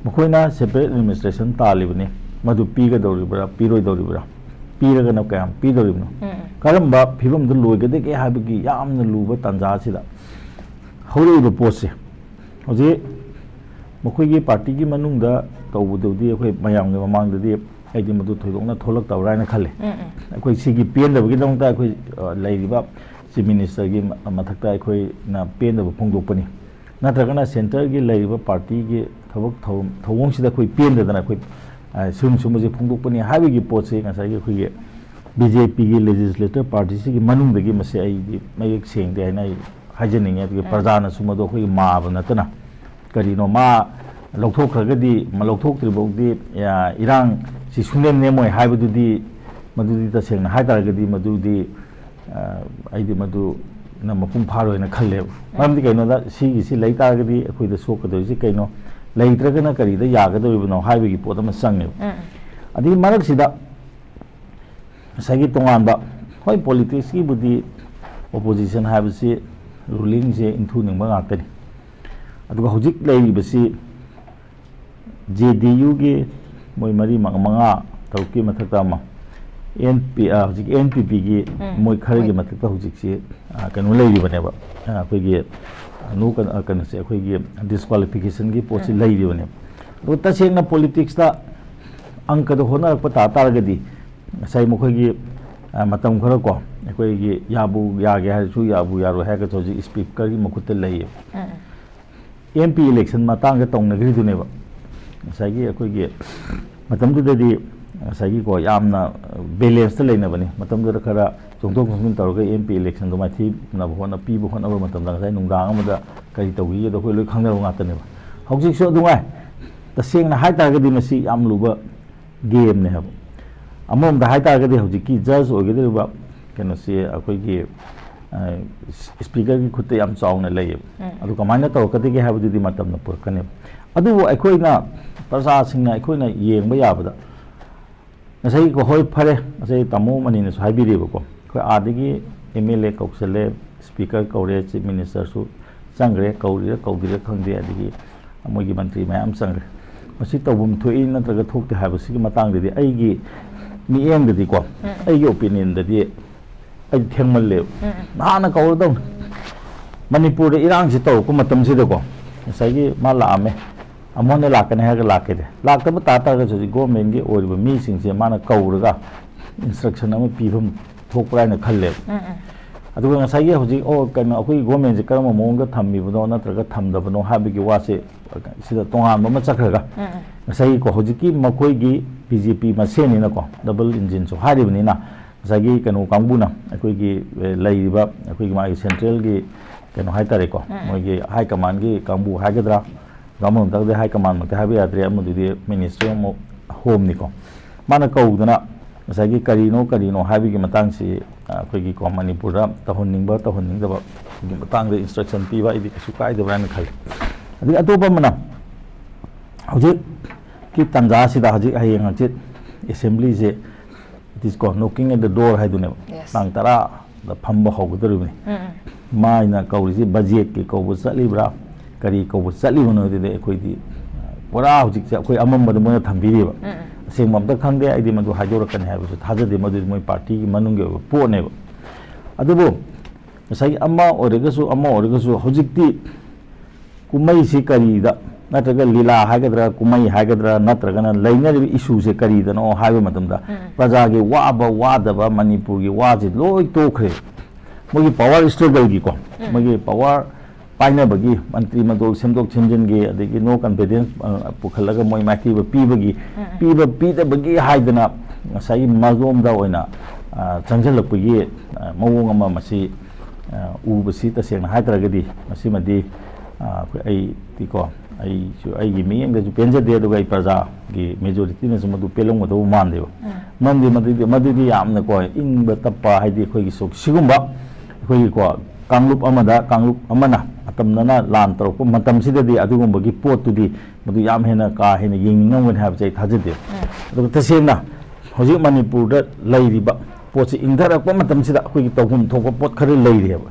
ꯃꯈꯣꯏꯅ separate administration ꯇꯥꯜꯂꯤꯕꯅꯤ, ꯃꯗꯨ ꯄꯤꯒꯗꯧꯔꯤꯕ꯭ꯔꯥ, ꯄꯤꯔꯣꯏꯗꯧꯔꯤꯕ꯭ꯔꯥ, ꯄꯤꯔꯒꯅ ꯀꯌꯥꯝ ꯄꯤꯗꯧꯔꯤꯕꯅꯣ? ꯎꯝ, ꯎꯝ꯫ ꯀꯔꯝꯕ ꯐꯤꯕꯝꯗ ꯂꯣꯏꯒꯗꯒꯦ ꯍꯥꯏꯕꯒꯤ ꯌꯥꯝꯅ ꯂꯨꯕ ꯇꯥꯟꯖꯥ ꯑꯁꯤꯗ ꯍꯧꯔꯛꯏꯕ ꯄꯣꯠꯁꯦ ꯍꯧꯖꯤꯛ ꯃꯈꯣꯏꯒꯤ ꯄꯥꯔꯇꯤꯒꯤ ꯃꯅꯨꯡꯗ ꯇꯧꯕꯗꯨꯗꯤ ꯑꯩꯈꯣꯏ ꯃꯌꯥꯝꯒꯤ ꯃꯃꯥꯡꯗꯗꯤ ꯑꯩꯗꯤ ꯃꯗꯨ ꯊꯣꯏꯗꯣꯛꯅ ꯊꯣꯛꯂꯛꯇꯕ꯭ꯔꯥ ꯍꯥꯏꯅ ꯈꯜꯂꯤ꯫ ꯎꯝ, ꯎꯝ꯫ ꯑꯩꯈꯣꯏ ꯁꯤꯒꯤ ꯄꯦꯟꯗꯕꯒꯤꯗꯃꯛꯇ ꯑꯩꯈꯣꯏ, ꯑ, ꯂꯩꯔꯤꯕ Chief Ministerꯒꯤ ꯃ-, ꯃꯊꯛꯇ ꯑꯩꯈꯣꯏꯅ ꯄꯦꯟꯗꯕ ꯐꯣꯡꯗꯣꯛꯄꯅꯤ꯫ ꯅꯠꯇ꯭ꯔꯒꯅ centreꯒꯤ ꯂꯩꯔꯤꯕ ꯄꯥꯔꯇꯤꯒꯤ ꯊꯕꯛ ꯊꯧꯔꯝ, ꯊꯧꯑꯣꯡꯁꯤꯗ ꯑꯩꯈꯣꯏ ꯄꯦꯟꯗꯗꯅ ꯑꯩꯈꯣꯏ, ꯑ, ꯁꯤꯒꯨꯝ-, ꯁꯤꯒꯨꯝꯕꯁꯦ ꯐꯣꯡꯗꯣꯛꯄꯅꯤ ꯍꯥꯏꯕꯒꯤ ꯄꯣꯠꯁꯤ ꯉꯁꯥꯏꯒꯤ ꯑꯩꯈꯣꯏꯒꯤ BJPꯒꯤ legislator partyꯁꯤꯒꯤ ꯃꯅꯨꯡꯗꯒꯤ ꯃꯁꯤ ꯑꯩꯗꯤ ꯃꯌꯦꯛ ꯁꯦꯡꯗꯦ ꯍꯥꯏꯅ ꯑꯩ ꯍꯥꯏꯖꯅꯤꯡꯉꯤ꯫ ꯑꯗꯨꯒ ꯎꯝ꯫ ꯄ꯭ꯔꯖꯥꯅꯁꯨ ꯃꯗꯨ ꯑꯩꯈꯣꯏꯒꯤ ꯃꯥꯕ ꯅꯠꯇꯅ ꯀꯔꯤꯅꯣ ꯃꯥ ꯂꯧꯊꯣꯛꯈ꯭ꯔꯒꯗꯤ, ꯃ-, ꯂꯧꯊꯣꯛꯇ꯭ꯔꯤ ꯐꯥꯎꯗꯤ, ꯑ, ꯏꯔꯥꯡꯁꯤ ꯁꯨꯡꯅꯦꯝ ꯅꯦꯝꯃꯣꯏ ꯍꯥꯏꯕꯗꯨꯗꯤ, ꯃꯗꯨꯗꯤ ꯇꯁꯦꯡꯅ ꯍꯥꯏ ꯇꯥꯔꯒꯗꯤ ꯃꯗꯨꯗꯤ, ꯑ, ꯑꯩꯗꯤ ꯃꯗꯨꯅ ꯃꯄꯨꯡ ꯐꯥꯔꯣꯏꯅ ꯈꯜꯂꯦꯕ꯫ ꯃꯔꯝꯗꯤ ꯀꯩꯅꯣꯗ, ꯁꯤꯒꯤꯁꯤ ꯂꯩ ꯇꯥꯔꯒꯗꯤ ꯑꯩꯈꯣꯏꯗ ꯁꯣꯛꯀꯗꯣꯏꯁꯤ ꯀꯩꯅꯣ? ꯂꯩꯇ꯭ꯔꯒꯅ ꯀꯔꯤꯗ ꯌꯥꯒꯗꯧꯔꯤꯕꯅꯣ ꯍꯥꯏꯕꯒꯤ ꯄꯣꯠ ꯑꯃ ꯆꯪꯉꯦꯕ꯫ ꯎꯝ꯫ ꯑꯗꯒꯤ ꯃꯔꯛꯁꯤꯗ ꯉꯁꯥꯏꯒꯤ ꯇꯣꯉꯥꯟꯕ, ꯍꯣꯏ, politicsꯀꯤꯕꯨꯗꯤ opposition ꯍꯥꯏꯕꯁꯤ rulingꯁꯦ ꯏꯟꯊꯨꯅꯤꯡꯕ ꯉꯥꯛꯇꯅꯤ꯫ ꯑꯗꯨꯒ ꯍꯧꯖꯤꯛ ꯂꯩꯔꯤꯕꯁꯤ JDUꯒꯤ ꯃꯣꯏ ꯃꯔꯤ, ꯃꯉꯥ, ꯃꯉꯥ, ꯇꯔꯨꯛꯀꯤ ꯃꯊꯛꯇ ꯑꯃ, NP, ꯑ, ꯍꯧꯖꯤꯛ NPPꯒꯤ ꯎꯝ, ꯃꯣꯏ ꯈꯔꯒꯤ ꯍꯣꯏ꯫ ꯃꯊꯛꯇ ꯍꯧꯖꯤꯛꯁꯤ, ꯑ, ꯀꯩꯅꯣ ꯂꯩꯔꯤꯕꯅꯦꯕ, ꯑ, ꯑꯩꯈꯣꯏꯒꯤ, ꯑ, ꯅꯣ ꯀꯩꯅꯣ ꯀꯩꯅꯣꯁꯦ ꯑꯩꯈꯣꯏꯒꯤ ꯗꯤꯁꯀ꯭ꯋꯥꯂꯤꯐꯤꯀꯦꯁꯟꯒꯤ ꯄꯣꯠꯁꯤ ꯂꯩꯔꯤꯕꯅꯦꯕ꯫ ꯑꯗꯨꯒ ꯇꯁꯦꯡꯅ ꯄꯣꯂꯤꯇꯤꯛꯁꯇ ꯑꯪꯀꯗ ꯍꯣꯠꯅꯔꯛꯄ ꯇꯥ ꯇꯥꯔꯒꯗꯤ ꯉꯁꯥꯏ ꯃꯈꯣꯏꯒꯤ ꯃꯇꯝ ꯈꯔ ꯀꯣ ꯑꯩꯈꯣꯏꯒꯤ ꯌꯥꯕꯨ ꯌꯥꯒꯦ ꯍꯥꯏꯔꯁꯨ ꯌꯥꯕꯨ ꯌꯥꯔꯣꯏ ꯍꯥꯏꯔꯒꯁꯨ ꯍꯧꯖꯤꯛ ꯏꯁꯄꯤꯀꯔꯒꯤ ꯃꯈꯨꯠꯇ ꯂꯩꯌꯦꯕ꯫ ꯑꯦꯝ ꯄꯤ ꯏꯂꯦꯛꯁꯟ ꯃꯇꯥꯡꯗ ꯇꯧꯅꯈ꯭ꯔꯤꯗꯨꯅꯦꯕ ꯉꯁꯥꯏꯒꯤ ꯑꯩꯈꯣꯏꯒꯤ ꯃꯇꯝꯗꯨꯗꯗꯤ ꯉꯁꯥꯏꯒꯤꯀꯣ ꯌꯥꯝꯅ ꯕꯦꯂꯦꯟꯁꯇ ꯂꯩꯅꯕꯅꯤ꯫ ꯃꯇꯝꯗꯨꯗ ꯈꯔ ꯆꯣꯡꯊꯣꯛ ꯆꯣꯡꯁꯤꯟ ꯇꯧꯔꯒ ꯑꯦꯝ ꯄꯤ ꯏꯂꯦꯛꯁꯟꯗꯣ ꯃꯥꯏꯊꯤꯅꯕ ꯍꯣꯠꯅ ꯄꯤꯕ ꯍꯣꯠꯅꯕ ꯃꯇꯝꯗ ꯉꯁꯥꯏ ꯅꯨꯡꯗꯥꯡ ꯑꯃꯗ ꯀꯔꯤ ꯇꯧꯈꯤꯒꯦꯗꯣ ꯑꯩꯈꯣꯏ ꯂꯣꯏ ꯈꯪꯅꯕ ꯉꯥꯛꯇꯅꯦꯕ꯫ ꯍꯧꯖꯤꯛꯁꯨ ꯑꯗꯨꯉꯥꯏ꯫ ꯇꯁꯦꯡꯅ ꯍꯥꯏ ꯇꯥꯔꯒꯗꯤ ꯃꯁꯤ ꯌꯥꯝ ꯂꯨꯕ ꯒꯦꯝꯅꯦ ꯍꯥꯏꯕ꯫ ꯑꯃꯔꯣꯝꯗ ꯍꯥꯏ ꯇꯥꯔꯒꯗꯤ ꯍꯧꯖꯤꯛꯀꯤ ꯖꯁ ꯑꯣꯏꯒꯗꯧꯔꯤꯕ ꯀꯩꯅꯣꯁꯤ ꯑꯩꯈꯣꯏꯒꯤ ꯏꯁꯄꯤꯀꯔꯒꯤ ꯈꯨꯠꯇ ꯌꯥꯝ ꯆꯥꯎꯅ ꯂꯩꯌꯦꯕ꯫ ꯑꯗꯨ ꯀꯃꯥꯏꯅ ꯇꯧꯔꯛꯀꯗꯒꯦ ꯍꯥꯏꯕꯗꯨꯗꯤ ꯃꯇꯝꯅ ꯄꯨꯔꯛꯀꯅꯦꯕ꯫ ꯑꯗꯨꯕꯨ ꯑꯩꯈꯣꯏꯅ ꯄ꯭ꯔꯖꯥꯁꯤꯡꯅ ꯑꯩꯈꯣꯏꯅ ꯌꯦꯡꯕ ꯌꯥꯕꯗ ꯉꯁꯥꯏꯒꯤ ꯍꯣꯏ ꯐꯔꯦ, ꯉꯁꯥꯏ ꯇꯥꯃꯣ ꯃꯅꯤꯅꯁꯨ ꯍꯥꯏꯕꯤꯔꯤꯕꯀꯣ, ꯑꯩꯈꯣꯏ ꯑꯥꯗꯒꯤ ꯑꯦꯝ ꯑꯦꯜ ꯑꯦ ꯀꯧꯁꯜꯂꯦ, ꯏꯁꯄꯤꯀꯔ ꯀꯧꯔꯦ, ꯆꯤꯐ ꯃꯤꯅꯤꯁꯇꯔꯁꯨ ꯆꯪꯈ꯭ꯔꯦ, ꯀꯧꯔꯤꯔ ꯀꯧꯗ꯭ꯔꯤꯔ ꯈꯪꯗꯦ, ꯑꯗꯒꯤ ꯃꯣꯏꯒꯤ ꯃꯟꯇ꯭ꯔꯤ ꯃꯌꯥꯝ ꯆꯪꯈ꯭ꯔꯦ꯫ ꯃꯁꯤ ꯇꯧꯐꯝ ꯊꯣꯛꯏ ꯅꯠꯇ꯭ꯔꯒ ꯊꯣꯛꯇꯦ ꯍꯥꯏꯕꯁꯤꯒꯤ ꯃꯇꯥꯡꯗꯗꯤ ꯑꯩꯒꯤ ꯃꯤꯠꯌꯦꯡꯗꯗꯤꯀꯣ, ꯑꯩꯒꯤ ꯑꯣꯄꯤꯅꯤꯌꯟꯗꯗꯤ ꯑꯩꯗꯤ ꯊꯦꯡꯃꯜꯂꯦꯕ꯫ ꯅꯍꯥꯟꯅ ꯀꯧꯔꯗꯧꯅꯤ꯫ ꯃꯅꯤꯄꯨꯔꯗ ꯏꯔꯥꯡꯁꯤ ꯇꯧꯔꯛꯄ ꯃꯇꯝꯁꯤꯗꯀꯣ, ꯉꯁꯥꯏꯒꯤ ꯃꯥ ꯂꯥꯛꯑꯝꯃꯦ, ꯑꯃꯨꯛ ꯍꯟꯅ ꯂꯥꯛꯀꯅꯤ ꯍꯥꯏꯔꯒ ꯂꯥꯛꯈꯤꯗꯦ꯫ ꯂꯥꯛꯇꯕ ꯇꯥ ꯇꯥꯔꯒꯁꯨ ꯍꯧꯖꯤꯛ ꯒꯣꯔꯃꯦꯟꯒꯤ ꯑꯣꯏꯔꯤꯕ ꯃꯤꯁꯤꯡꯁꯦ ꯃꯥꯅ ꯀꯧꯔꯒ ꯏꯟꯁꯇ꯭ꯔꯛꯁꯟ ꯑꯃ ꯄꯤꯐꯝ ꯊꯣꯛꯄ꯭ꯔꯥ ꯍꯥꯏꯅ ꯈꯜꯂꯦꯕ꯫ ꯑꯗꯨꯒ ꯉꯁꯥꯏꯒꯤ ꯍꯧꯖꯤꯛ ꯑꯣ ꯀꯩꯅꯣ ꯑꯩꯈꯣꯏꯒꯤ ꯒꯣꯔꯃꯦꯟꯁꯦ ꯀꯔꯝꯕ ꯃꯑꯣꯡꯗ ꯊꯝꯃꯤꯕꯅꯣ ꯅꯠꯇ꯭ꯔꯒ ꯊꯝꯗꯕꯅꯣ ꯍꯥꯏꯕꯒꯤ ꯋꯥꯁꯦ ꯁꯤꯗ ꯇꯣꯉꯥꯟꯕ ꯑꯃ ꯆꯠꯈ꯭ꯔꯒ, ꯉꯁꯥꯏꯒꯤꯀꯣ ꯍꯧꯖꯤꯛꯀꯤ ꯃꯈꯣꯏꯒꯤ ꯕꯤ ꯖꯦ ꯄꯤ ꯃꯁꯦꯟꯅꯤꯅꯀꯣ, ꯗꯕꯜ ꯏꯟꯖꯤꯟꯁꯨ ꯍꯥꯏꯔꯤꯕꯅꯤꯅ, ꯉꯁꯥꯏꯒꯤ ꯀꯩꯅꯣ ꯀꯥꯡꯕꯨꯅ ꯑꯩꯈꯣꯏꯒꯤ, ꯑꯦ, ꯂꯩꯔꯤꯕ ꯑꯩꯈꯣꯏꯒꯤ ꯃꯥꯒꯤ ꯁꯦꯟꯇ꯭ꯔꯦꯜꯒꯤ ꯀꯩꯅꯣ ꯍꯥꯏꯇꯥꯔꯦꯀꯣ, ꯃꯣꯏꯒꯤ ꯍꯥꯏ ꯀꯃꯥꯟꯒꯤ ꯀꯥꯡꯕꯨ ꯍꯥꯏꯒꯗ꯭ꯔꯥ, ꯑꯃꯔꯣꯝꯗꯗꯤ ꯍꯥꯏ ꯀꯃꯥꯟꯃꯛꯇꯤ ꯍꯥꯏꯕ ꯌꯥꯗ꯭ꯔꯦ, ꯑꯃꯗꯨꯗꯤ ꯃꯤꯅꯤꯁꯇ꯭ꯔꯤ ꯑꯃꯨꯛ ꯍꯣꯝꯅꯤꯀꯣ꯫ ꯃꯥꯅ ꯀꯧꯗꯅ ꯉꯁꯥꯏꯒꯤ ꯀꯔꯤꯅꯣ ꯀꯔꯤꯅꯣ ꯍꯥꯏꯕꯒꯤ ꯃꯇꯥꯡꯁꯤ, ꯑ, ꯑꯩꯈꯣꯏꯒꯤꯀꯣ ꯃꯅꯤꯄꯨꯔꯗ ꯇꯧꯍꯟꯅꯤꯡꯕ ꯇꯧꯍꯟꯅꯤꯡꯗꯕꯒꯤ ꯃꯇꯥꯡꯗ ꯏꯟꯁꯇ꯭ꯔꯛꯁꯟ ꯄꯤꯕ ꯑꯩꯗꯤ ꯀꯩꯁꯨ ꯀꯥꯏꯗꯕ꯭ꯔꯥ ꯍꯥꯏꯅ ꯈꯜꯂꯤ꯫ ꯑꯗꯒꯤ ꯑꯇꯣꯞꯄ ꯑꯃꯅ ꯍꯧꯖꯤꯛꯀꯤ ꯇꯥꯟꯖꯥꯁꯤꯗ ꯍꯧꯖꯤꯛ ꯍꯌꯦꯡ ꯍꯪꯆꯤꯠ ꯑꯦꯁꯦꯝꯕ꯭ꯂꯤꯁꯦ, it is called knocking at the door ꯍꯥꯏꯗꯨꯅꯦꯕ꯫ Yes. ꯇꯥꯡ ꯇꯔꯥꯗ ꯐꯝꯕ ꯍꯧꯒꯗꯧꯔꯤꯕꯅꯤ꯫ ꯃꯥꯅ ꯀꯧꯔꯤꯁꯤ ꯕꯖꯦꯠꯀꯤ ꯀꯧꯕ ꯆꯠꯂꯤꯕ꯭ꯔꯥ, ꯀꯔꯤ ꯀꯧꯕ ꯆꯠꯂꯤꯕꯅꯣ ꯑꯗꯨꯗꯤ ꯑꯩꯈꯣꯏꯗꯤ ꯄꯨꯔꯥ ꯍꯧꯖꯤꯛꯁꯦ ꯑꯩꯈꯣꯏ ꯑꯃꯝꯕꯗ ꯃꯣꯏꯅ ꯊꯝꯕꯤꯔꯤꯕ꯫ ꯑꯁꯦꯡꯕ ꯑꯝꯇ ꯈꯪꯗꯦ꯫ ꯑꯩꯗꯤ ꯃꯗꯨ ꯍꯥꯏꯗꯣꯔꯛꯀꯅꯤ ꯍꯥꯏꯕꯁꯨ ꯊꯥꯖꯗꯦ꯫ ꯃꯗꯨꯗꯤ ꯃꯣꯏ ꯄꯥꯔꯇꯤꯒꯤ ꯃꯅꯨꯡꯒꯤ ꯑꯣꯏꯕ ꯄꯣꯠꯅꯦꯕ꯫ ꯑꯗꯨꯕꯨ ꯉꯁꯥꯏꯒꯤ ꯑꯃ ꯑꯣꯏꯔꯒꯁꯨ, ꯑꯃ ꯑꯣꯏꯔꯒꯁꯨ, ꯍꯧꯖꯤꯛꯇꯤ ꯀꯨꯝꯍꯩꯁꯤ ꯀꯔꯤꯗ, ꯅꯠꯇ꯭ꯔꯒ ꯂꯤꯂꯥ ꯍꯥꯏꯒꯗ꯭ꯔꯥ, ꯀꯨꯝꯍꯩ ꯍꯥꯏꯒꯗ꯭ꯔꯥ, ꯅꯠꯇ꯭ꯔꯒꯅ ꯂꯩꯅꯔꯤꯕ ꯏꯁꯨꯁꯦ ꯀꯔꯤꯗꯅꯣ ꯍꯥꯏꯕ ꯃꯇꯝꯗ, ꯎꯝ꯫ ꯄ꯭ꯔꯖꯥꯒꯤ ꯋꯥꯕ ꯋꯥꯗꯕ, ꯃꯅꯤꯄꯨꯔꯒꯤ ꯋꯥꯁꯤ ꯂꯣꯏ ꯇꯣꯛꯈ꯭ꯔꯦ꯫ ꯃꯣꯏꯒꯤ ꯄꯋꯥꯔ ꯁ꯭ꯇ꯭ꯔꯒꯜꯒꯤꯀꯣ, ꯎꯝ꯫ ꯃꯣꯏꯒꯤ ꯄꯋꯥꯔ ꯄꯥꯏꯅꯕꯒꯤ, ꯃꯟꯇ꯭ꯔꯤ ꯃꯟꯗꯣꯜ ꯁꯦꯝꯗꯣꯛ ꯁꯦꯝꯖꯤꯟꯒꯤ, ꯑꯗꯒꯤ ꯅꯣ ꯀꯟꯐꯤꯗꯦꯟꯁ, ꯑ, ꯄꯨꯈꯠꯂꯒ ꯃꯣꯏ ꯃꯥꯏꯊꯤꯕ ꯄꯤꯕꯒꯤ, ꯎꯝ, ꯎꯝ꯫ ꯄꯤꯕ ꯄꯤꯗꯕꯒꯤ ꯍꯥꯏꯗꯅ ꯉꯁꯥꯏꯒꯤ ꯃꯗꯣꯝꯗ ꯑꯣꯏꯅ, ꯑ, ꯆꯪꯁꯤꯜꯂꯛꯄꯒꯤ, ꯑ, ꯃꯑꯣꯡ ꯑꯃ ꯃꯁꯤ, ꯑ, ꯎꯕꯁꯤ ꯇꯁꯦꯡꯅ ꯍꯥꯏꯇꯥꯔꯒꯗꯤ ꯃꯁꯤꯃꯗꯤ, ꯑ, ꯑꯩꯈꯣꯏ, ꯑꯩꯗꯤꯀꯣ, ꯑꯩꯁꯨ ꯑꯩꯒꯤ ꯃꯤꯠꯌꯦꯡꯗꯁꯨ ꯄꯦꯟꯖꯗꯦ, ꯑꯗꯨꯒ ꯑꯩ ꯄ꯭ꯔꯖꯥꯒꯤ ꯃꯦꯖꯣꯔꯤꯇꯤꯅꯁꯨ ꯃꯗꯨ ꯄꯦꯜꯂꯝꯒꯗꯧꯕ ꯃꯥꯟꯗꯦꯕ꯫ ꯎꯝ꯫ ꯃꯔꯝꯗꯤ ꯃꯗꯨꯗꯤ, ꯃꯗꯨꯗꯤ ꯌꯥꯝꯅꯀꯣ ꯏꯪꯕ ꯇꯞꯄ, ꯍꯥꯏꯗꯤ ꯑꯩꯈꯣꯏꯒꯤ ꯁꯨ-, ꯁꯤꯒꯨꯝꯕ ꯑꯩꯈꯣꯏꯒꯤꯀꯣ ꯀꯥꯡꯂꯨꯞ ꯑꯃꯗ, ꯀꯥꯡꯂꯨꯞ ꯑꯃꯅ ꯑꯇꯝꯅꯅ ꯂꯥꯟ ꯇꯧꯔꯛꯄ ꯃꯇꯝꯁꯤꯗꯗꯤ ꯑꯗꯨꯒꯨꯝꯕꯒꯤ ꯄꯣꯠꯇꯨꯗꯤ ꯃꯗꯨ ꯌꯥꯝ ꯍꯦꯟꯅ ꯀꯥ ꯍꯦꯟꯅ ꯌꯦꯡꯅꯤꯡꯉꯝꯒꯅꯤ ꯍꯥꯏꯕꯁꯦ ꯑꯩ ꯊꯥꯖꯗꯦ꯫ ꯎꯝ꯫ ꯑꯗꯨꯒ ꯇꯁꯦꯡꯅ ꯍꯧꯖꯤꯛ ꯃꯅꯤꯄꯨꯔꯗ ꯂꯩꯔꯤꯕ ꯄꯣꯠꯁꯤ ꯏꯪꯊꯔꯛꯄ ꯃꯇꯝꯁꯤꯗ ꯑꯩꯈꯣꯏꯒꯤ ꯇꯧꯐꯝ ꯊꯣꯛꯄ ꯄꯣꯠ ꯈꯔ ꯂꯩꯔꯤꯑꯕ꯫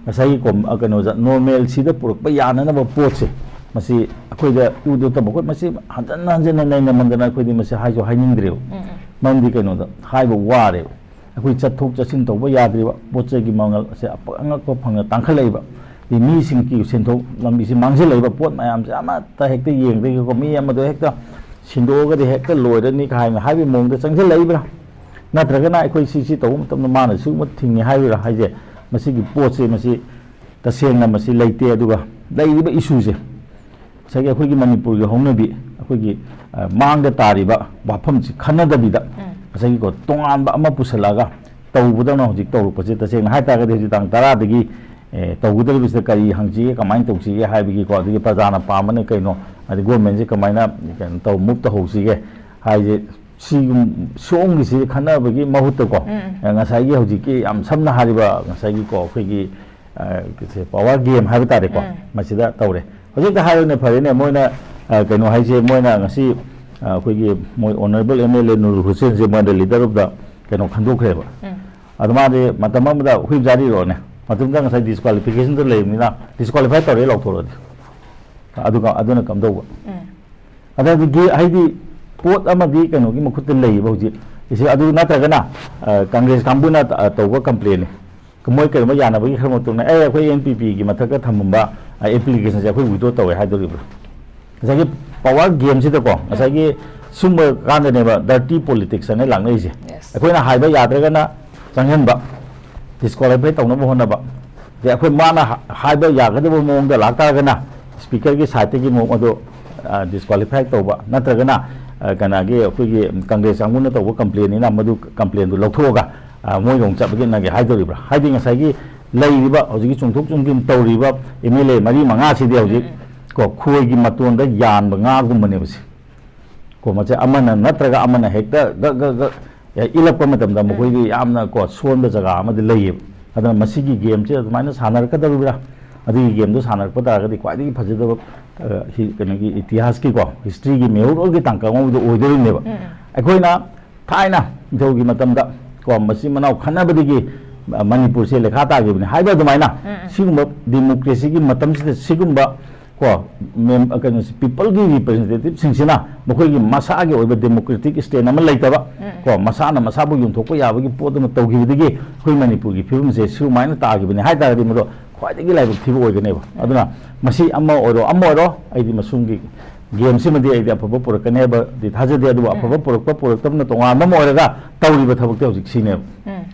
ꯉꯁꯥꯏꯒꯤ ꯀꯣꯝ-, ꯑ, ꯀꯩꯅꯣꯗ, ꯅꯣꯔꯃꯦꯜꯁꯤꯗ ꯄꯨꯔꯛꯄ ꯌꯥꯅꯅꯕ ꯄꯣꯠꯁꯦ, ꯃꯁꯤ ꯑꯩꯈꯣꯏꯗ ꯎꯗ ꯅꯠꯇꯕ, ꯑꯩꯈꯣꯏ ꯃꯁꯤ ꯍꯟꯖꯟ ꯍꯟꯖꯟꯅ ꯅꯩꯅꯃꯟꯗꯅ ꯑꯩꯈꯣꯏꯗꯤ ꯃꯁꯤ ꯍꯥꯏꯁꯨ ꯍꯥꯏꯅꯤꯡꯗ꯭ꯔꯦꯕ꯫ ꯎꯝ, ꯎꯝ꯫ ꯃꯔꯝꯗꯤ ꯀꯩꯅꯣꯗ ꯍꯥꯏꯕ ꯋꯥꯔꯦꯕ꯫ ꯑꯩꯈꯣꯏ ꯆꯠꯊꯣꯛ ꯆꯠꯁꯤꯟ ꯇꯧꯕ ꯌꯥꯗ꯭ꯔꯤꯕ, ꯄꯣꯠ ꯆꯩꯒꯤ ꯃꯃꯜ ꯑꯁꯦ ꯑꯄ-, ꯑꯉꯛꯄ ꯐꯪꯅ ꯇꯥꯡꯈꯠꯂꯛꯏꯕ, ꯑꯗꯩ ꯃꯤꯁꯤꯡꯒꯤ ꯁꯦꯟꯊꯣꯛ ꯂꯝꯕꯤꯁꯤ ꯃꯥꯡꯁꯤꯜꯂꯛꯏꯕ, ꯄꯣꯠ ꯃꯌꯥꯝꯁꯦ ꯑꯃꯠꯇ ꯍꯦꯛꯇ ꯌꯦꯡꯗꯒꯤꯀꯣ, ꯃꯤ ꯑꯃꯗꯣ ꯍꯦꯛꯇ ꯁꯤꯟꯗꯣꯛꯑꯒꯗꯤ ꯍꯦꯛꯇ ꯂꯣꯏꯔꯅꯤ ꯀꯥꯏꯅ ꯍꯥꯏꯕꯒꯤ ꯃꯑꯣꯡꯗ ꯆꯪꯁꯤꯜꯂꯛꯏꯕ꯭ꯔꯥ? ꯅꯠꯇ꯭ꯔꯒꯅ ꯑꯩꯈꯣꯏ ꯁꯤ, ꯁꯤ ꯇꯧꯕ ꯃꯇꯝꯗ ꯃꯥꯅ ꯁꯤꯒꯨꯝꯕ ꯊꯤꯡꯉꯤ ꯍꯥꯏꯔꯤꯔꯥ ꯍꯥꯏꯁꯦ, ꯃꯁꯤꯒꯤ ꯄꯣꯠꯁꯦ, ꯃꯁꯤ ꯇꯁꯦꯡꯅ ꯃꯁꯤ ꯂꯩꯇꯦ꯫ ꯑꯗꯨꯒ ꯂꯩꯔꯤꯕ ꯏꯁꯨꯁꯦ, ꯉꯁꯥꯏꯒꯤ ꯑꯩꯈꯣꯏꯒꯤ ꯃꯅꯤꯄꯨꯔꯒꯤ ꯍꯧꯅꯕꯤ, ꯑꯩꯈꯣꯏꯒꯤ, ꯑ, ꯃꯥꯡꯗ ꯇꯥꯔꯤꯕ ꯋꯥꯐꯝꯁꯤ ꯈꯟꯅꯗꯕꯤꯗ, ꯎꯝ꯫ ꯉꯁꯥꯏꯒꯤꯀꯣ ꯇꯣꯉꯥꯟꯕ ꯑꯃ ꯄꯨꯁꯜꯂꯛꯑꯒ ꯇꯧꯕꯗꯧꯅ ꯍꯧꯖꯤꯛ ꯇꯧꯔꯛꯄꯁꯦ, ꯇꯁꯦꯡꯅ ꯍꯥꯏꯇꯥꯔꯒꯗꯤ ꯍꯧꯖꯤꯛ ꯇꯥꯡ ꯇꯔꯥꯗꯒꯤ, ꯑꯦ, ꯇꯧꯒꯗꯧꯔꯤꯕꯁꯤꯗ ꯀꯔꯤ ꯍꯪꯁꯤꯒꯦ, ꯀꯃꯥꯏꯅ ꯇꯧꯁꯤꯒꯦ ꯍꯥꯏꯕꯒꯤꯀꯣ, ꯑꯗꯒꯤ ꯄ꯭ꯔꯖꯥꯅ ꯄꯥꯝꯕꯅ ꯀꯩꯅꯣ, ꯑꯗꯩ ꯒꯣꯔꯃꯦꯟꯁꯦ ꯀꯃꯥꯏꯅ ꯀꯩꯅꯣ ꯇꯧ, ꯃꯨꯚ ꯇꯧꯍꯧꯁꯤꯒꯦ ꯍꯥꯏꯁꯦ, ꯁꯤꯒꯨꯝ-, ꯁꯣꯝꯒꯤꯁꯤ ꯈꯟꯅꯕꯒꯤ ꯃꯍꯨꯠꯇꯀꯣ, ꯎꯝ꯫ ꯑ, ꯉꯁꯥꯏꯒꯤ ꯍꯧꯖꯤꯛꯀꯤ ꯌꯥꯝ ꯁꯝꯅ ꯍꯥꯏꯔꯤꯕ ꯉꯁꯥꯏꯒꯤꯀꯣ ꯑꯩꯈꯣꯏꯒꯤ, ꯑ, ꯁꯦ, ꯄꯋꯥꯔ ꯒꯦꯝ ꯍꯥꯏꯕ ꯇꯥꯔꯦꯀꯣ, ꯎꯝ꯫ ꯃꯁꯤꯗ ꯇꯧꯔꯦ꯫ ꯍꯧꯖꯤꯛꯇ ꯍꯥꯏꯔꯣꯅꯦ, ꯐꯔꯦꯅꯦ, ꯃꯣꯏꯅ, ꯑ, ꯀꯩꯅꯣ ꯍꯥꯏꯁꯦ, ꯃꯣꯏꯅ ꯉꯁꯤ, ꯑ, ꯑꯩꯈꯣꯏꯒꯤ ꯃꯣꯏ ꯑꯣꯅꯔꯦꯕꯜ ꯑꯦꯝ ꯑꯦꯜ ꯑꯦ ꯅꯨꯔ ꯍꯨꯁꯦꯟꯁꯦ ꯃꯣꯏꯗ ꯂꯤꯗꯔ ꯑꯣꯐ ꯗ ꯀꯩꯅꯣ ꯈꯟꯗꯣꯛꯈ꯭ꯔꯦꯕ꯫ ꯎꯝ꯫ ꯑꯗꯨ ꯃꯥꯗꯤ ꯃꯇꯝ ꯑꯃꯗ ꯍꯨꯏꯞ ꯖꯥꯔꯤꯔꯣꯅꯦ, ꯃꯇꯝꯗ ꯉꯁꯥꯏ ꯗꯤꯁꯀ꯭ꯋꯥꯂꯤꯐꯤꯀꯦꯁꯟꯗ ꯂꯩꯕꯅꯤꯅ ꯗꯤꯁꯀ꯭ꯋꯥꯂꯤꯐꯥꯏ ꯇꯧꯔꯦ ꯂꯥꯎꯊꯣꯔꯛꯑꯗꯤ꯫ ꯑꯗꯨꯒ ꯑꯗꯨꯅ ꯀꯝꯗꯧꯕ? ꯎꯝ꯫ ꯑꯗꯒꯤ ꯍꯥꯏꯗꯤ ꯄꯣꯠ ꯑꯃꯗꯤ ꯀꯩꯅꯣꯒꯤ ꯃꯈꯨꯠꯇ ꯂꯩꯌꯦꯕ ꯍꯧꯖꯤꯛ꯫ ꯏꯁꯤ ꯑꯗꯨ ꯅꯠꯇ꯭ꯔꯒꯅ, ꯑ, ꯀꯪꯒ꯭ꯔꯦꯁ ꯀꯥꯡꯕꯨꯅ ꯇ-, ꯇꯧꯕ ꯀꯝꯄ꯭ꯂꯦꯟꯅꯤ꯫ ꯃꯣꯏ ꯀꯔꯤꯒꯨꯝꯕ ꯌꯥꯅꯕꯒꯤ ꯈꯔ ꯃꯇꯨꯡꯗ, "ꯑꯦ, ꯑꯩꯈꯣꯏ ꯑꯦꯟ ꯄꯤ ꯄꯤꯒꯤ ꯃꯊꯛꯇ ꯊꯝꯃꯝꯕ ꯑꯦꯄ꯭ꯂꯤꯀꯦꯁꯟꯁꯦ ꯑꯩꯈꯣꯏ ꯋꯤꯗ꯭ꯔꯣ ꯇꯧꯋꯦ" ꯍꯥꯏꯗꯣꯔꯤꯕ꯭ꯔꯥ? ꯉꯁꯥꯏꯒꯤ ꯄꯋꯥꯔ ꯒꯦꯝꯁꯤꯗꯀꯣ, ꯉꯁꯥꯏꯒꯤ ꯁꯨꯝꯕ ꯀꯥꯟꯗꯅꯦꯕ ꯗꯔꯇꯤ ꯄꯣꯂꯤꯇꯤꯛꯁ ꯍꯥꯏꯅ ꯂꯥꯛꯅꯔꯤꯁꯦ꯫ Yes. ꯑꯩꯈꯣꯏꯅ ꯍꯥꯏꯕ ꯌꯥꯗ꯭ꯔꯒꯅ ꯆꯪꯍꯟꯕ, ꯗꯤꯁꯀ꯭ꯋꯥꯂꯤꯐꯥꯏ ꯇꯧꯅꯕ ꯍꯣꯠꯅꯕ꯫ ꯑꯗꯩ ꯑꯩꯈꯣꯏ ꯃꯥꯅ ꯍꯥ- ꯍꯥꯏꯕ ꯌꯥꯒꯗꯕ ꯃꯑꯣꯡꯗ ꯂꯥꯛꯇꯥꯔꯒꯅ, ꯁ꯭ꯄꯤꯀꯔꯒꯤ ꯁꯥꯏꯠꯇꯒꯤ ꯃꯑꯣꯡ ꯑꯗꯨ ꯗꯤꯁꯀ꯭ꯋꯥꯂꯤꯐꯥꯏ ꯇꯧꯕ, ꯅꯠꯇ꯭ꯔꯒꯅ ꯑ, ꯀꯩꯅꯣꯒꯤ ꯑꯩꯈꯣꯏꯒꯤ ꯀꯪꯒ꯭ꯔꯦꯁ ꯀꯥꯡꯕꯨꯅ ꯇꯧꯕ ꯀꯝꯄ꯭ꯂꯦꯟꯅꯤꯅ ꯃꯗꯨ ꯀꯝꯄ꯭ꯂꯦꯟꯗꯨ ꯂꯧꯊꯣꯛꯑꯒ ꯑ, ꯃꯣꯏꯒ ꯑꯃꯨꯛ ꯆꯠꯅꯒꯦ ꯍꯥꯏꯗꯣꯔꯤꯕ꯭ꯔꯥ? ꯍꯥꯏꯗꯤ ꯉꯁꯥꯏꯒꯤ ꯂꯩꯔꯤꯕ ꯍꯧꯖꯤꯛꯀꯤ ꯆꯣꯡꯊꯣꯛ ꯆꯣꯡꯁꯤꯟ ꯇꯧꯔꯤꯕ ꯑꯦꯝ ꯑꯦꯜ ꯑꯦ ꯃꯔꯤ ꯃꯉꯥꯁꯤꯗꯤ ꯍꯧꯖꯤꯛ ꯀꯣ ꯈꯣꯏꯒꯤ ꯃꯇꯣꯟꯗ ꯌꯥꯟꯕ ꯉꯥꯒꯨꯝꯕꯅꯦꯕ ꯁꯤ꯫ ꯀꯣ ꯃꯁꯦ ꯑꯃꯅ ꯅꯠꯇ꯭ꯔꯒ ꯑꯃꯅ ꯍꯦꯛꯇ ꯒꯛ ꯒꯛ ꯒꯛ ꯏꯜꯂꯛꯄ ꯃꯇꯝꯗ ꯃꯈꯣꯏꯗꯤ ꯌꯥꯝꯅ ꯀꯣ ꯁꯣꯟꯕ ꯖꯒꯥ ꯑꯃꯗꯤ ꯂꯩꯌꯦꯕ꯫ ꯑꯗꯨꯅ ꯃꯁꯤꯒꯤ ꯒꯦꯝꯁꯦ ꯑꯗꯨꯃꯥꯏꯅ ꯁꯥꯟꯅꯔꯛꯀꯗꯧꯔꯤꯕ꯭ꯔꯥ? ꯑꯗꯨꯒꯤ ꯒꯦꯝꯗꯣ ꯁꯥꯟꯅꯔꯛꯄ ꯇꯥꯔꯒꯗꯤ ꯈ꯭ꯋꯥꯏꯗꯒꯤ ꯐꯖꯗꯕ ꯑ, ꯍꯤ- ꯀꯩꯅꯣꯒꯤ ꯏꯇꯤꯍꯥꯁꯀꯤꯀꯣ, ꯍꯤꯁꯇ꯭ꯔꯤꯒꯤ ꯃꯦꯃꯣꯔꯤꯌꯦꯜꯒꯤ ꯇꯥꯡꯀꯛ ꯑꯃꯗ ꯑꯣꯏꯗꯣꯔꯤꯕꯅꯦꯕ꯫ ꯑꯩꯈꯣꯏꯅ ꯊꯥꯏꯅ ꯅꯤꯡꯊꯧꯒꯤ ꯃꯇꯝꯗ ꯀꯣ ꯃꯆꯤꯟ ꯃꯅꯥꯎ ꯈꯠꯅꯕꯗꯒꯤ ꯑ, ꯃꯅꯤꯄꯨꯔꯁꯦ ꯂꯩꯈꯥ ꯇꯥꯈꯤꯕꯅꯤ ꯍꯥꯏꯕ ꯑꯗꯨꯃꯥꯏꯅ ꯁꯤꯒꯨꯝꯕ ꯗꯦꯃꯣꯀ꯭ꯔꯦꯁꯤꯒꯤ ꯃꯇꯝꯁꯤꯗ ꯁꯤꯒꯨꯝꯕ ꯀꯣ ꯃꯦꯝ- ꯑ, ꯀꯩꯅꯣꯁꯤ ꯄꯤꯄꯜꯒꯤ ꯔꯤꯄ꯭ꯔꯖꯦꯟꯇꯦꯇꯤꯞꯁꯤꯡꯁꯤꯅ ꯃꯈꯣꯏꯒꯤ ꯃꯁꯥꯒꯤ ꯑꯣꯏꯕ ꯗꯦꯃꯣꯀ꯭ꯔꯦꯇꯤꯛ ꯁ꯭ꯇꯦꯟ ꯑꯃ ꯂꯩꯇꯕ ꯀꯣ ꯃꯁꯥꯅ ꯃꯁꯥꯕꯨ ꯌꯣꯟꯊꯣꯛꯄ ꯌꯥꯕꯒꯤ ꯄꯣꯠ ꯑꯃ ꯇꯧꯈꯤꯕꯗꯒꯤ ꯑꯩꯈꯣꯏ ꯃꯅꯤꯄꯨꯔꯒꯤ ꯐꯤꯕꯝꯁꯦ ꯁꯨꯃꯥꯏꯅ ꯇꯥꯈꯤꯕꯅꯤ ꯍꯥꯏ ꯇꯥꯔꯒꯗꯤ ꯃꯗꯨ ꯈ꯭ꯋꯥꯏꯗꯒꯤ ꯂꯥꯏꯕꯛ ꯊꯤꯕ ꯑꯣꯏꯒꯅꯦꯕ꯫ ꯑꯗꯨꯅ ꯃꯁꯤ ꯑꯃ ꯑꯣꯏꯔꯣ ꯑꯃ ꯑꯣꯏꯔꯣ ꯑꯩꯗꯤ ꯃꯁꯨꯝꯒꯤ ꯒꯦꯝꯁꯤꯃꯗꯤ ꯑꯩꯗꯤ ꯑꯐꯕ ꯄꯨꯔꯛꯀꯅꯤ ꯍꯥꯏꯕꯗꯤ ꯊꯥꯖꯗꯦ꯫ ꯑꯗꯨꯕꯨ ꯑꯐꯕ ꯄꯨꯔꯛꯄ ꯄꯨꯔꯛꯇꯕꯅ ꯇꯣꯉꯥꯟꯕ ꯑꯃ ꯑꯣꯏꯔꯒ ꯇꯧꯔꯤꯕ ꯊꯕꯛꯇꯤ ꯍꯧꯖꯤꯛ ꯁꯤꯅꯦꯕ꯫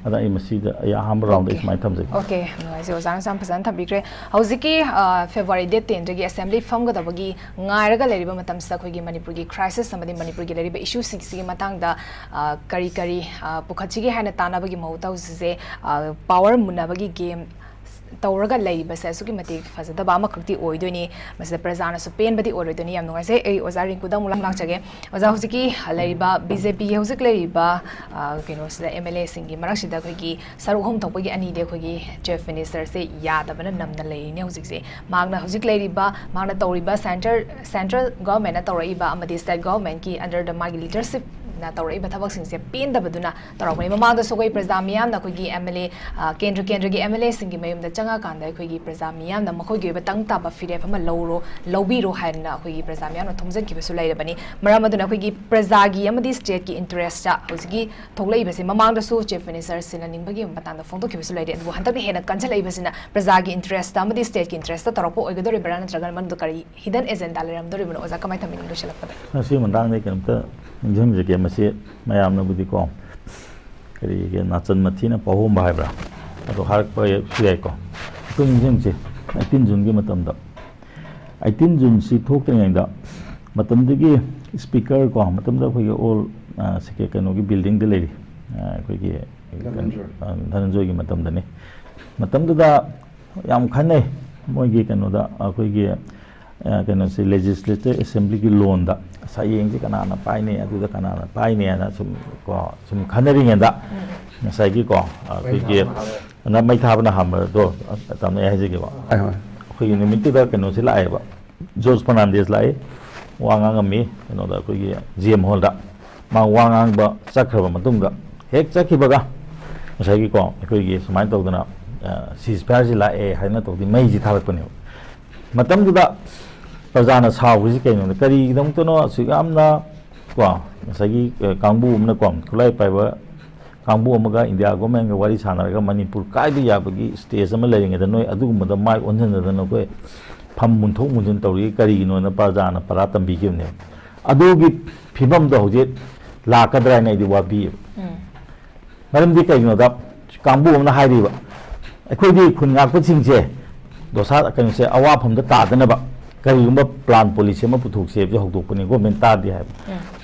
ꯑꯗ ꯑꯩ ꯃꯁꯤꯗ ꯑꯩ ꯑꯍꯥꯟꯕ ꯔꯥꯎꯟꯗ ꯑꯩ ꯁꯨꯃꯥꯏꯅ ꯊꯝꯖꯒꯦ꯫ ꯑꯣꯀꯦ, ꯌꯥꯝ ꯅꯨꯡꯉꯥꯏꯖꯩ ꯑꯣꯖꯥꯅꯁꯨ ꯌꯥꯝ ꯐꯖꯅ ꯊꯝꯕꯤꯈ꯭ꯔꯦ꯫ ꯍꯧꯖꯤꯛꯀꯤ ꯑ, ꯐꯦꯕ꯭ꯔꯨꯋꯥꯔꯤ ꯗꯦꯠ ꯇꯦꯟꯗꯒꯤ ꯑꯦꯁꯦꯝꯕ꯭ꯂꯤ ꯐꯝꯒꯗꯕꯒꯤ ꯉꯥꯏꯔꯒ ꯂꯩꯔꯤꯕ ꯃꯇꯝꯁꯤꯗ ꯑꯩꯈꯣꯏꯒꯤ ꯃꯅꯤꯄꯨꯔꯒꯤ ꯀ꯭ꯔꯥꯏꯁꯤꯁ ꯑꯃꯗꯤ ꯃꯅꯤꯄꯨꯔꯒꯤ ꯂꯩꯔꯤꯕ ꯏꯁꯨꯁꯤꯡꯁꯤꯒꯤ ꯃꯇꯥꯡꯗ ꯑ, ꯀꯔꯤ ꯀꯔꯤ ꯑ, ꯄꯨꯈꯠꯁꯤꯒꯦ ꯍꯥꯏꯅ ꯇꯥꯟꯅꯕꯒꯤ ꯃꯍꯨꯠꯇ ꯍꯧꯖꯤꯛꯁꯦ ꯑ, ꯄꯋꯥꯔ ꯃꯨꯟꯅꯕꯒꯤ ꯒꯦꯝ ꯇꯧꯔꯒ ꯂꯩꯔꯤꯕꯁꯦ ꯑꯁꯨꯛꯀꯤ ꯃꯇꯤꯛ ꯐꯖꯗꯕ ꯑꯃꯈꯛꯇꯤ ꯑꯣꯏꯗꯣꯏꯅꯤ꯫ ꯃꯁꯤꯗ ꯄ꯭ꯔꯖꯥꯅꯁꯨ ꯄꯦꯟꯕꯗꯤ ꯑꯣꯏꯔꯣꯏꯗꯣꯏꯅꯤ꯫ ꯌꯥꯝ ꯅꯨꯡꯉꯥꯏꯖꯩ꯫ ꯑꯩ ꯑꯣꯖꯥ ꯔꯤꯡꯀꯨꯗ ꯑꯃꯨꯛ ꯂꯥꯛꯆꯒꯦ꯫ ꯑꯣꯖꯥ, ꯍꯧꯖꯤꯛꯀꯤ ꯂꯩꯔꯤꯕ ꯕꯤ ꯖꯦ ꯄꯤꯒꯤ ꯍꯧꯖꯤꯛ ꯂꯩꯔꯤꯕ ꯑ, ꯀꯩꯅꯣꯁꯤꯗ ꯑꯦꯝ ꯑꯦꯜ ꯑꯦꯁꯤꯡꯒꯤ ꯃꯔꯛꯁꯤꯗ ꯑꯩꯈꯣꯏꯒꯤ ꯁꯔꯨꯛ ꯑꯍꯨꯝ ꯊꯣꯛꯄꯒꯤ ꯑꯅꯤꯗꯤ ꯑꯩꯈꯣꯏꯒꯤ ꯆꯤꯐ ꯃꯤꯅꯤꯁꯇꯔꯁꯦ ꯌꯥꯗꯕꯅ ꯅꯝꯅ ꯂꯩꯔꯤꯅꯦ ꯍꯧꯖꯤꯛꯁꯦ꯫ ꯃꯍꯥꯛꯅ ꯍꯧꯖꯤꯛ ꯂꯩꯔꯤꯕ, ꯃꯍꯥꯛꯅ ꯇꯧꯔꯤꯕ ꯁꯦꯟꯇꯔ, ꯁꯦꯟꯇ꯭ꯔꯦꯜ ꯒꯚꯔꯟꯃꯦꯟꯠꯅ ꯇꯧꯔꯛꯏꯕ ꯑꯃꯗꯤ ꯁ꯭ꯇꯦꯠ ꯒꯚꯔꯟꯃꯦꯟꯠꯀꯤ ꯑꯟꯗꯔꯗ ꯃꯥꯒꯤ ꯂꯤꯗꯔꯁꯤꯞ ꯇꯧꯔꯛꯏꯕ ꯊꯕꯛꯁꯤꯡꯁꯦ ꯄꯦꯟꯗꯕꯗꯨꯅ ꯇꯧꯔꯛꯄꯅꯤ꯫ ꯃꯃꯥꯡꯗꯁꯨ ꯑꯩꯈꯣꯏ ꯄ꯭ꯔꯖꯥ ꯃꯤꯌꯥꯝꯅ ꯑꯩꯈꯣꯏꯒꯤ ꯑꯦꯝ ꯑꯦꯜ ꯑꯦ, ꯀꯦꯟꯗ꯭ꯔ ꯀꯦꯟꯗ꯭ꯔꯒꯤ ꯑꯦꯝ ꯑꯦꯜ ꯑꯦꯁꯤꯡꯒꯤ ꯃꯌꯨꯝꯗ ꯆꯪꯉꯀꯥꯟꯗ ꯑꯩꯈꯣꯏꯒꯤ ꯄ꯭ꯔꯖꯥ ꯃꯤꯌꯥꯝꯅ ꯃꯈꯣꯏꯒꯤ ꯑꯣꯏꯕ ꯇꯪ ꯇꯥꯕ ꯐꯤꯔꯦꯞ ꯑꯃ ꯂꯧꯔꯣ, ꯂꯧꯕꯤꯔꯣ ꯍꯥꯏꯗꯅ ꯑꯩꯈꯣꯏꯒꯤ ꯄ꯭ꯔꯖꯥ ꯃꯤꯌꯥꯝꯅ ꯊꯣꯝꯖꯤꯟꯈꯤꯕꯁꯨ ꯂꯩꯔꯕꯅꯤ꯫ ꯃꯔꯝ ꯑꯗꯨꯅ ꯑꯩꯈꯣꯏꯒꯤ ꯄ꯭ꯔꯖꯥꯒꯤ ꯑꯃꯗꯤ ꯁ꯭ꯇꯦꯠꯀꯤ ꯏꯟꯇꯔꯦꯁꯇ ꯍꯧꯖꯤꯛꯀꯤ ꯊꯣꯛꯂꯛꯏꯕꯁꯦ ꯃꯃꯥꯡꯗꯁꯨ ꯆꯤꯐ ꯃꯤꯅꯤꯁꯇꯔ ꯁꯤꯟꯅꯅꯤꯡꯕꯒꯤ ꯃꯇꯥꯡꯗ ꯐꯣꯡꯗꯣꯛꯈꯤꯕꯁꯨ ꯂꯩꯔꯦ, ꯑꯗꯨꯕꯨ ꯍꯟꯗꯛꯅ ꯍꯦꯟꯅ ꯀꯟꯁꯤꯜꯂꯛꯏꯕꯁꯤꯅ ꯄ꯭ꯔꯖꯥꯒꯤ ꯏꯟꯇꯔꯦꯁꯇ ꯑꯃꯗꯤ ꯁ꯭ꯇꯦꯠꯀꯤ ꯏꯟꯇꯔꯦꯁꯇ ꯇꯧꯔꯛꯄ ꯑꯣꯏꯒꯗꯧꯔꯤꯕ꯭ꯔꯥ, ꯅꯠꯇ꯭ꯔꯒꯅ ꯃꯅꯨꯡꯗ ꯀꯔꯤ ꯍꯤꯗꯟ ꯑꯦꯖꯦꯟꯗꯥ ꯂꯩꯔꯝꯗꯧꯔꯤꯕꯅꯣ? ꯑꯣꯖꯥ, ꯀꯃꯥꯏꯅ ꯊꯝꯕꯤꯅꯤꯡ ꯂꯣꯏꯁꯤꯜꯂꯛꯄꯗ? ꯃꯁꯤꯒꯤ ꯃꯇꯥꯡꯗ ꯑꯩ ꯀꯩꯅꯣꯝꯇ ꯅꯤꯡꯁꯤꯡꯖꯒꯦ꯫ ꯃꯁꯤ ꯃꯌꯥꯝꯅꯕꯨꯗꯤꯀꯣ, ꯀꯔꯤꯒꯤ ꯅꯥꯆꯟ ꯃꯊꯤꯅ ꯄꯥꯍꯣꯝꯕ ꯍꯥꯏꯕ꯭ꯔꯥ, ꯑꯗꯣ ꯍꯥꯏꯔꯛꯄꯁꯨ ꯌꯥꯏꯀꯣ꯫ ꯑꯩꯈꯣꯏ ꯅꯤꯡꯁꯤꯡꯁꯤ, ꯑꯩꯇꯤꯟ ꯖꯨꯟꯒꯤ ꯃꯇꯝꯗ, ꯑꯩꯇꯤꯟ ꯖꯨꯟꯁꯤ ꯊꯣꯛꯇ꯭ꯔꯤꯉꯩꯗ ꯃꯇꯝꯗꯨꯒꯤ ꯁ꯭ꯄꯤꯀꯔ ꯀꯣ, ꯃꯇꯝꯗ ꯑꯩꯈꯣꯏꯒꯤ ꯑꯣꯜ, ꯑ, ꯁꯦꯀ꯭ꯔꯦ-, ꯀꯩꯅꯣꯒꯤ ꯕꯤꯜꯗꯤꯡꯗ ꯂꯩꯔꯤ, ꯑ, ꯑꯩꯈꯣꯏꯒꯤ ꯙꯅꯟꯖꯣꯏ꯫ ꯑ, ꯙꯅꯟꯖꯣꯏꯒꯤ ꯃꯇꯝꯗꯅꯤ꯫ ꯃꯇꯝꯗꯨꯗ ꯌꯥꯝ ꯈꯟꯅꯩ ꯃꯣꯏꯒꯤ ꯀꯩꯅꯣꯗ, ꯑꯩꯈꯣꯏꯒꯤ, ꯑ, ꯀꯩꯅꯣꯁꯦ, ꯂꯦꯖꯤꯁꯂꯦꯇꯤꯚ ꯑꯦꯁꯦꯝꯕ꯭ꯂꯤꯒꯤ ꯂꯣꯟꯗ ꯁꯌꯦꯡꯁꯦ ꯀꯅꯥꯅ ꯄꯥꯏꯅꯤ, ꯑꯗꯨꯗ ꯀꯅꯥꯅ ꯄꯥꯏꯅꯤ ꯍꯥꯏꯅ ꯁꯨꯝ ꯀꯣ, ꯁꯨꯝ ꯈꯟꯅꯔꯤꯉꯩꯗ ꯉꯁꯥꯏꯒꯤ ꯀꯣ, ꯑꯩꯈꯣꯏꯒꯤ ꯅ-, ꯃꯩ ꯊꯥꯕꯅ ꯍꯥꯟꯕꯗꯣ ꯇꯝꯅꯩ ꯍꯥꯏꯖꯒꯦꯀꯣ꯫ ꯍꯣꯏ, ꯍꯣꯏ꯫ ꯑꯩꯈꯣꯏꯒꯤ ꯅꯨꯃꯤꯠꯇꯨꯗ ꯀꯩꯅꯣꯁꯦ ꯂꯥꯛꯑꯦꯕ, ꯖꯣꯔꯖ ꯐꯔꯅꯥꯟꯗꯦꯁ ꯂꯥꯛꯑꯦ, ꯋꯥ ꯉꯥꯡꯉꯝꯃꯤ ꯀꯩꯅꯣꯗ, ꯑꯩꯈꯣꯏꯒꯤ ꯖꯤ ꯑꯦꯝ ꯍꯣꯜꯗ꯫ ꯃꯥ ꯋꯥ ꯉꯥꯡꯕ ꯆꯠꯈ꯭ꯔꯕ ꯃꯇꯨꯡꯗ, ꯍꯦꯛ ꯆꯠꯈꯤꯕꯒ ꯉꯁꯥꯏꯒꯤꯀꯣ, ꯑꯩꯈꯣꯏꯒꯤ ꯁꯨꯃꯥꯏꯅ ꯇꯧꯗꯅ, ꯑ, ꯁꯤꯖ ꯐꯥꯌꯔꯁꯤ ꯂꯥꯛꯑꯦ ꯍꯥꯏꯅ ꯇꯧꯗꯤ ꯃꯩꯁꯤ ꯊꯥꯔꯛꯄꯅꯦꯕ꯫ ꯃꯇꯝꯗꯨꯗ ꯄ꯭ꯔꯖꯥꯅ ꯁꯥꯎꯈ꯭ꯔꯤꯁꯤ ꯀꯩꯅꯣꯗ, ꯀꯔꯤꯒꯤꯗꯃꯛꯇꯅꯣ ꯑꯁꯨꯛ ꯌꯥꯝꯅ ꯀꯣ, ꯉꯁꯥꯏꯒꯤ, ꯑ, ꯀꯥꯡꯕꯨ ꯑꯃꯅꯀꯣ, ꯈꯨꯠꯂꯥꯏ ꯄꯥꯏꯕ ꯀꯥꯡꯕꯨ ꯑꯃꯒ ꯏꯟꯗꯤꯌꯥ ꯒꯣꯔꯃꯦꯟꯒ ꯋꯥꯔꯤ ꯁꯥꯟꯅꯔꯒ ꯃꯅꯤꯄꯨꯔ ꯀꯥꯏꯕ ꯌꯥꯕꯒꯤ ꯁ꯭ꯇꯦꯖ ꯑꯃ ꯂꯩꯔꯤꯉꯩꯗ ꯅꯣꯏ ꯑꯗꯨꯒꯨꯝꯕꯗ ꯃꯥꯏ ꯑꯣꯟꯁꯤꯟꯅꯗꯅ ꯑꯩꯈꯣꯏ ꯐꯝ ꯃꯨꯟꯊꯣꯛ ꯃꯨꯟꯁꯤꯟ ꯇꯧꯔꯤ ꯀꯔꯤꯒꯤꯅꯣꯅ ꯄ꯭ꯔꯖꯥꯅ ꯄꯔꯥ ꯇꯝꯕꯤꯈꯤꯕꯅꯦꯕ꯫ ꯑꯗꯨꯒꯤ ꯐꯤꯕꯝꯗꯣ ꯍꯧꯖꯤꯛ ꯂꯥꯛꯀꯗ꯭ꯔꯥ ꯍꯥꯏꯅ ꯑꯩꯗꯤ ꯋꯥꯕꯤꯌꯦꯕ꯫ ꯎꯝ꯫ ꯃꯔꯝꯗꯤ ꯀꯩꯒꯤꯅꯣꯗ, ꯀꯥꯡꯕꯨ ꯑꯃꯅ ꯍꯥꯏꯔꯤꯕ, ꯑꯩꯈꯣꯏꯒꯤ ꯈꯨꯟ ꯉꯥꯛꯄꯁꯤꯡꯁꯦ ꯗꯣꯁꯥ, ꯀꯩꯅꯣꯁꯦ, ꯑꯋꯥꯐꯝꯗ ꯇꯥꯗꯅꯕ ꯀꯔꯤꯒꯨꯝꯕ ꯄ꯭ꯂꯥꯟ ꯄꯣꯂꯤꯁꯤ ꯑꯃ ꯄꯨꯊꯣꯛꯁꯦ ꯍꯥꯏꯕꯁꯦ ꯍꯧꯗꯣꯛꯄꯅꯤ, ꯒꯣꯔꯃꯦꯟ ꯇꯥꯗꯦ ꯍꯥꯏꯕ꯫ ꯎꯝ꯫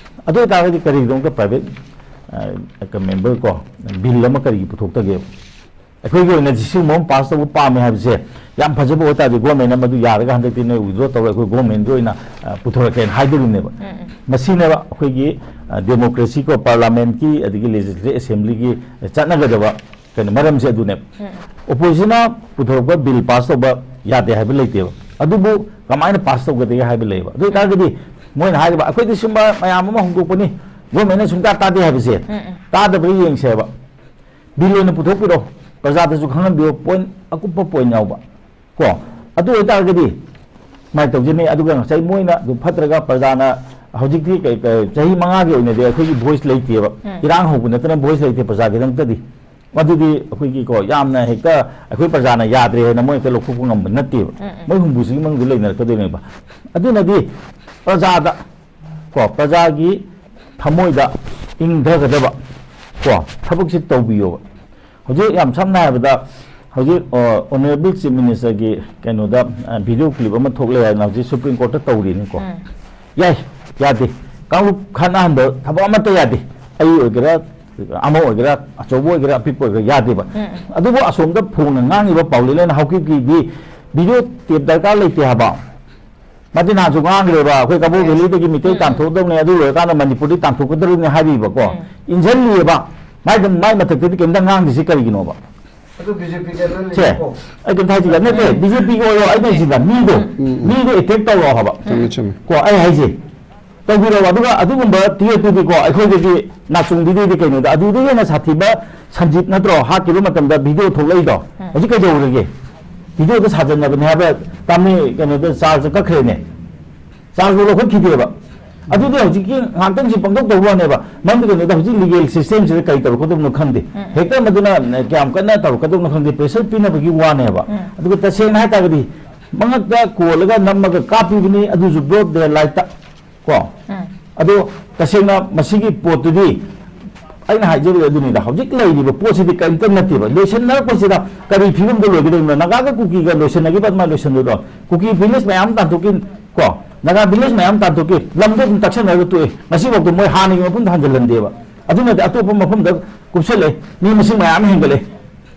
ꯑꯗꯨ ꯑꯣꯏꯇꯥꯔꯒꯗꯤ ꯀꯔꯤꯒꯤꯗꯃꯛꯇ ꯄ꯭ꯔꯥꯏꯚꯦꯠ, ꯑ, ꯃꯦꯝꯕꯔ ꯀꯣ, ꯕꯤꯜ ꯑꯃ ꯀꯔꯤꯒꯤ ꯄꯨꯊꯣꯛꯇꯒꯦꯕ? ꯑꯩꯈꯣꯏꯒꯤ ꯑꯣꯏꯅ ꯁꯤꯒꯨꯝꯕ ꯑꯃ ꯄꯥꯁ ꯇꯧꯕ ꯄꯥꯝꯃꯦ ꯍꯥꯏꯕꯁꯦ ꯌꯥꯝ ꯐꯖꯕ ꯑꯣꯏꯇꯥꯔꯗꯤ, ꯒꯣꯔꯃꯦꯟꯅ ꯃꯗꯨ ꯌꯥꯔꯒ ꯍꯟꯗꯛꯇꯤ ꯅꯣꯏ ꯋꯤꯗ꯭ꯔꯣ ꯇꯧꯔꯣ, ꯑꯩꯈꯣꯏ ꯒꯣꯔꯃꯦꯟꯒꯤ ꯑꯣꯏꯅ, ꯑ, ꯄꯨꯊꯣꯔꯛꯀꯦꯅ ꯍꯥꯏꯗꯣꯔꯤꯕꯅꯦꯕ꯫ ꯎꯝ, ꯎꯝ꯫ ꯃꯁꯤꯅꯦꯕ ꯑꯩꯈꯣꯏꯒꯤ, ꯑ, ꯗꯦꯃꯣꯀ꯭ꯔꯦꯁꯤ ꯀꯣ, ꯄꯥꯔꯂꯥꯃꯦꯟꯠꯀꯤ ꯑꯗꯒꯤ ꯂꯦꯖꯤꯁꯂꯦꯇꯤꯚ ꯑꯦꯁꯦꯝꯕ꯭ꯂꯤꯒꯤ ꯆꯠꯅꯒꯗꯕ ꯀꯩꯅꯣ, ꯃꯔꯝꯁꯦ ꯑꯗꯨꯅꯦꯕ꯫ ꯎꯝ꯫ ꯑꯣꯄꯣꯖꯤꯁꯟꯅ ꯄꯨꯊꯣꯔꯛꯄ ꯕꯤꯜ ꯄꯥꯁ ꯇꯧꯕ ꯌꯥꯗꯦ ꯍꯥꯏꯕ ꯂꯩꯇꯦꯕ꯫ ꯑꯗꯨꯕꯨ ꯀꯃꯥꯏꯅ ꯄꯥꯁ ꯇꯧꯒꯗꯒꯦ ꯍꯥꯏꯕ ꯂꯩꯌꯦꯕ꯫ ꯑꯗꯨ ꯑꯣꯏꯇꯥꯔꯒꯗꯤ ꯃꯣꯏꯅ ꯍꯥꯏꯔꯤꯕ, "ꯑꯩꯈꯣꯏꯗꯤ ꯁꯨꯝꯕ ꯃꯌꯥꯝ ꯑꯃ ꯍꯧꯗꯣꯛꯄꯅꯤ, ꯒꯣꯔꯃꯦꯟꯅ ꯁꯨꯡꯇꯥ ꯇꯥꯗꯦ ꯍꯥꯏꯕꯁꯦ, ꯎꯝ, ꯎꯝ꯫ ꯇꯥꯗꯕ꯭ꯔꯥ ꯌꯦꯡꯁꯦꯕ꯫ ꯕꯤꯜ ꯑꯣꯏꯅ ꯄꯨꯊꯣꯛꯄꯤꯔꯣ, ꯄ꯭ꯔꯖꯥꯗꯁꯨ ꯈꯪꯍꯟꯕꯤꯌꯣ, ꯄꯣꯏꯟ ꯑꯀꯨꯞꯄ ꯄꯣꯏꯟ ꯌꯥꯎꯕ꯫ ꯀꯣ, ꯑꯗꯨ ꯑꯣꯏꯇꯥꯔꯒꯗꯤ ꯀꯃꯥꯏꯅ ꯇꯧꯖꯅꯤ? ꯑꯗꯨꯒ ꯉꯁꯥꯏ ꯃꯣꯏꯅ ꯑꯗꯨ ꯐꯠꯇ꯭ꯔꯒ ꯄ꯭ꯔꯖꯥꯅ ꯍꯧꯖꯤꯛꯇꯤ ꯀꯩ-, ꯀꯩ-, ꯆꯍꯤ ꯃꯉꯥꯒꯤ ꯑꯣꯏꯅꯗꯤ ꯑꯩꯈꯣꯏꯒꯤ ꯚꯣꯏꯁ ꯂꯩꯇꯦꯕ꯫ ꯎꯝ꯫ ꯏꯔꯥꯡ ꯍꯧꯕ ꯅꯠꯇꯅ ꯚꯣꯏꯁ ꯂꯩꯇꯦ ꯄ꯭ꯔꯖꯥꯒꯤꯗꯃꯛꯇꯗꯤ꯫ ꯃꯗꯨꯗꯤ ꯑꯩꯈꯣꯏꯒꯤ ꯀꯣ, ꯌꯥꯝꯅ ꯍꯦꯛꯇ ꯑꯩꯈꯣꯏ ꯄ꯭ꯔꯖꯥꯅ ꯌꯥꯗ꯭ꯔꯦ ꯍꯥꯏꯅ ꯃꯣꯏ ꯍꯦꯛꯇ ꯂꯧꯊꯣꯛꯄ ꯉꯝꯕ ꯅꯠꯇꯦꯕ꯫ ꯎꯝ, ꯎꯝ꯫ ꯃꯣꯏ ꯍꯨꯝꯐꯨꯁꯤꯒꯤ ꯃꯅꯨꯡꯗ ꯂꯩꯅꯔꯛꯀꯗꯣꯏꯅꯦꯕ꯫ ꯑꯗꯨꯅꯗꯤ ꯄ꯭ꯔꯖꯥꯗ ꯀꯣ, ꯄ꯭ꯔꯖꯥꯒꯤ ꯊꯃꯣꯏꯗ ꯏꯪꯊꯒꯗꯕ ꯀꯣ, ꯊꯕꯛꯁꯤ ꯇꯧꯕꯤꯌꯣꯕ꯫ ꯍꯧꯖꯤꯛ ꯌꯥꯝ ꯁꯝꯅ ꯍꯥꯏꯔꯕꯗ, ꯍꯧꯖꯤꯛ, ꯑ, Honourable Chief Minister ꯒꯤ ꯀꯩꯅꯣꯗ, ꯑ, video clip ꯑꯃ ꯊꯣꯛꯂꯦ ꯍꯥꯏꯅ ꯍꯧꯖꯤꯛ Supreme Court ꯇ ꯇꯧꯔꯤꯅꯤꯀꯣ꯫ ꯎꯝ꯫ ꯌꯥꯏ, ꯌꯥꯗꯦ꯫ ꯀꯥꯡꯂꯨꯞ ꯈꯠꯅꯍꯟꯕ ꯊꯕꯛ ꯑꯃꯠꯇ ꯌꯥꯗꯦ꯫ ꯑꯩ ꯑꯣꯏꯒꯦꯔꯥ, ꯑꯃ ꯑꯣꯏꯒꯦꯔꯥ, ꯑꯆꯧꯕ ꯑꯣꯏꯒꯦꯔꯥ, ꯑꯄꯤꯛꯄ ꯑꯣꯏꯒꯦꯔꯥ, ꯌꯥꯗꯦꯕ꯫ ꯎꯝ, ꯎꯝ꯫ ꯑꯗꯨꯕꯨ ꯑꯁꯣꯝꯗ ꯐꯣꯡꯅ ꯉꯥꯡꯉꯤꯕ ꯄꯥꯎꯂꯦꯟ ꯍꯥꯏꯅ ꯍꯧꯀꯤꯞꯀꯤꯗꯤ video tape ꯗꯔꯀꯥꯔ ꯂꯩꯇꯦ ꯍꯥꯏꯕ꯫ ꯃꯥꯗꯤ ꯅꯍꯥꯟꯁꯨ ꯉꯥꯡꯈ꯭ꯔꯦꯕ, ꯑꯩꯈꯣꯏ ꯀꯕꯣ ꯎꯝ꯫ ꯚꯦꯂꯤꯗꯒꯤ ꯃꯤꯇꯩ ꯎꯝ, ꯎꯝ꯫ ꯇꯥꯟꯊꯣꯛꯀꯗꯧꯅꯦ, ꯑꯗꯨ ꯂꯣꯏꯔꯀꯥꯟꯗ ꯃꯅꯤꯄꯨꯔꯗꯤ ꯇꯥꯟꯊꯣꯛꯀꯗꯧꯔꯤꯕꯅꯦ ꯍꯥꯏꯔꯤꯕꯀꯣ꯫ ꯎꯝ꯫ ꯏꯟꯁꯤꯜꯂꯤꯑꯕ꯫ ꯃꯥꯏꯗ-, ꯃꯥꯏ ꯃꯊꯛꯇꯗꯤ ꯀꯩꯝꯇ ꯉꯥꯡꯗ꯭ꯔꯤꯁꯤ ꯀꯔꯤꯒꯤꯅꯣꯕ? ꯑꯗꯨ ꯕꯤ ꯖꯦ ꯄꯤꯒꯤ ꯑꯗꯨ ꯁꯦ, ꯂꯩꯀꯣ꯫ ꯑꯩ ꯀꯩꯝꯇ ꯍꯥꯏꯁꯤꯒ ꯅꯠꯇꯦ, ꯎꯝ꯫ ꯕꯤ ꯖꯦ ꯄꯤꯒꯤ ꯑꯣꯏꯔꯣ, ꯑꯩꯅ ꯍꯥꯏꯁꯤꯗ ꯃꯤꯗꯣ, ꯎꯝ, ꯎꯝ꯫ ꯃꯤꯗꯣ attack ꯇꯧꯔꯣ ꯍꯥꯏꯕ꯫ ꯆꯨꯝꯃꯦ, ꯆꯨꯝꯃꯦ꯫ ꯀꯣ, ꯑꯩ ꯍꯥꯏꯁꯦ꯫ ꯇꯧꯕꯤꯔꯣ꯫ ꯑꯗꯨꯒ ꯑꯗꯨꯒꯨꯝꯕ ꯇꯤꯀꯦꯠꯇꯨꯗꯤꯀꯣ, ꯑꯩꯈꯣꯏꯗꯗꯤ ꯅꯥꯆꯨꯡꯕꯤꯗꯣꯏꯗꯤ ꯀꯩꯅꯣꯗ, ꯑꯗꯨꯗꯒꯤ ꯍꯦꯟꯅ ꯁꯥꯊꯤꯕ ꯁꯟꯖꯤꯠ ꯅꯠꯇ꯭ꯔꯣ ꯍꯥꯠꯈꯤꯕ ꯃꯇꯝꯗ video ꯊꯣꯛꯂꯛꯏꯗꯣ? ꯎꯝ꯫ ꯍꯧꯖꯤꯛ ꯀꯩꯗꯧꯔꯒꯦ? Video ꯗ ꯁꯥꯖꯟꯅꯕꯅꯦ ꯍꯥꯏꯕ ꯇꯥꯃꯤ ꯀꯩꯅꯣꯗ charge ꯀꯛꯈ꯭ꯔꯦꯅꯦ꯫ Charge ꯐꯥꯎ ꯂꯧꯈꯠꯈꯤꯗꯦꯕ꯫ ꯑꯗꯨꯗꯤ ꯍꯧꯖꯤꯛꯀꯤ ꯉꯥꯏꯍꯥꯛꯇꯪꯁꯤ ꯄꯪꯇꯧ ꯇꯧꯕ ꯋꯥꯅꯦꯕ꯫ ꯃꯔꯝꯗꯤ ꯀꯩꯅꯣꯗ ꯍꯧꯖꯤꯛ legal system ꯁꯤꯗ ꯀꯔꯤ ꯇꯧꯔꯛꯀꯗꯕꯅꯣ ꯈꯪꯗꯦ꯫ ꯎꯝ꯫ ꯍꯦꯛꯇ ꯃꯗꯨꯅ ꯀꯌꯥꯝ ꯀꯟꯅ ꯇꯧꯔꯛꯀꯗꯕꯅꯣ ꯈꯪꯗꯦ, pressure ꯄꯤꯅꯕꯒꯤ ꯋꯥꯅꯦꯕ꯫ ꯎꯝ꯫ ꯑꯗꯨꯒ ꯇꯁꯦꯡꯅ ꯍꯥꯏꯇꯥꯔꯒꯗꯤ ꯃꯉꯛꯇ ꯀꯣꯜꯂꯒ ꯅꯝꯃꯒ ꯀꯥꯞꯄꯤꯕꯅꯤ, ꯑꯗꯨꯁꯨ broad daylight ꯇ꯫ ꯀꯣ? ꯎꯝ꯫ ꯑꯗꯣ ꯇꯁꯦꯡꯅ ꯃꯁꯤꯒꯤ ꯄꯣꯠꯇꯨꯗꯤ ꯑꯩꯅ ꯍꯥꯏꯖꯔꯤꯕ ꯑꯗꯨꯅꯤꯗ, ꯍꯧꯖꯤꯛ ꯂꯩꯔꯤꯕ ꯄꯣꯠꯁꯤꯗꯤ ꯀꯔꯤꯝꯇ ꯅꯠꯇꯦꯕ꯫ ꯂꯣꯏꯁꯟꯅꯔꯛꯄꯁꯤꯗ ꯀꯔꯤ ꯐꯤꯕꯝꯗ ꯂꯣꯏꯒꯗꯣꯏꯅꯣ? ꯅꯥꯒꯥꯒ ꯀꯨꯀꯤꯒ ꯂꯣꯏꯁꯟꯅꯈꯤꯕ ꯑꯗꯨꯃꯥꯏꯅ ꯂꯣꯏꯁꯟꯗꯣꯏꯔꯣ? ꯀꯨꯀꯤ village ꯃꯌꯥꯝ ꯇꯥꯟꯊꯣꯛꯈꯤ, ꯀꯣ? ꯅꯥꯒꯥ village ꯃꯌꯥꯝ ꯇꯥꯟꯊꯣꯛꯈꯤ, ꯂꯝꯗꯣ ꯑꯗꯨꯝ ꯇꯛꯁꯟꯅꯔꯒ ꯇꯣꯛꯑꯦ꯫ ꯉꯁꯤꯐꯥꯎꯗ ꯃꯣꯏ ꯍꯥꯟꯅꯒꯤ ꯃꯐꯝꯗ ꯍꯟꯖꯤꯜꯍꯟꯗꯦꯕ꯫ ꯑꯗꯨꯅꯗꯤ ꯑꯇꯣꯞꯄ ꯃꯐꯝꯗ ꯀꯨꯞꯁꯜꯂꯛꯑꯦ, ꯃꯤ ꯃꯁꯤꯡ ꯃꯌꯥꯝ ꯍꯦꯟꯒꯠꯂꯛꯑꯦ꯫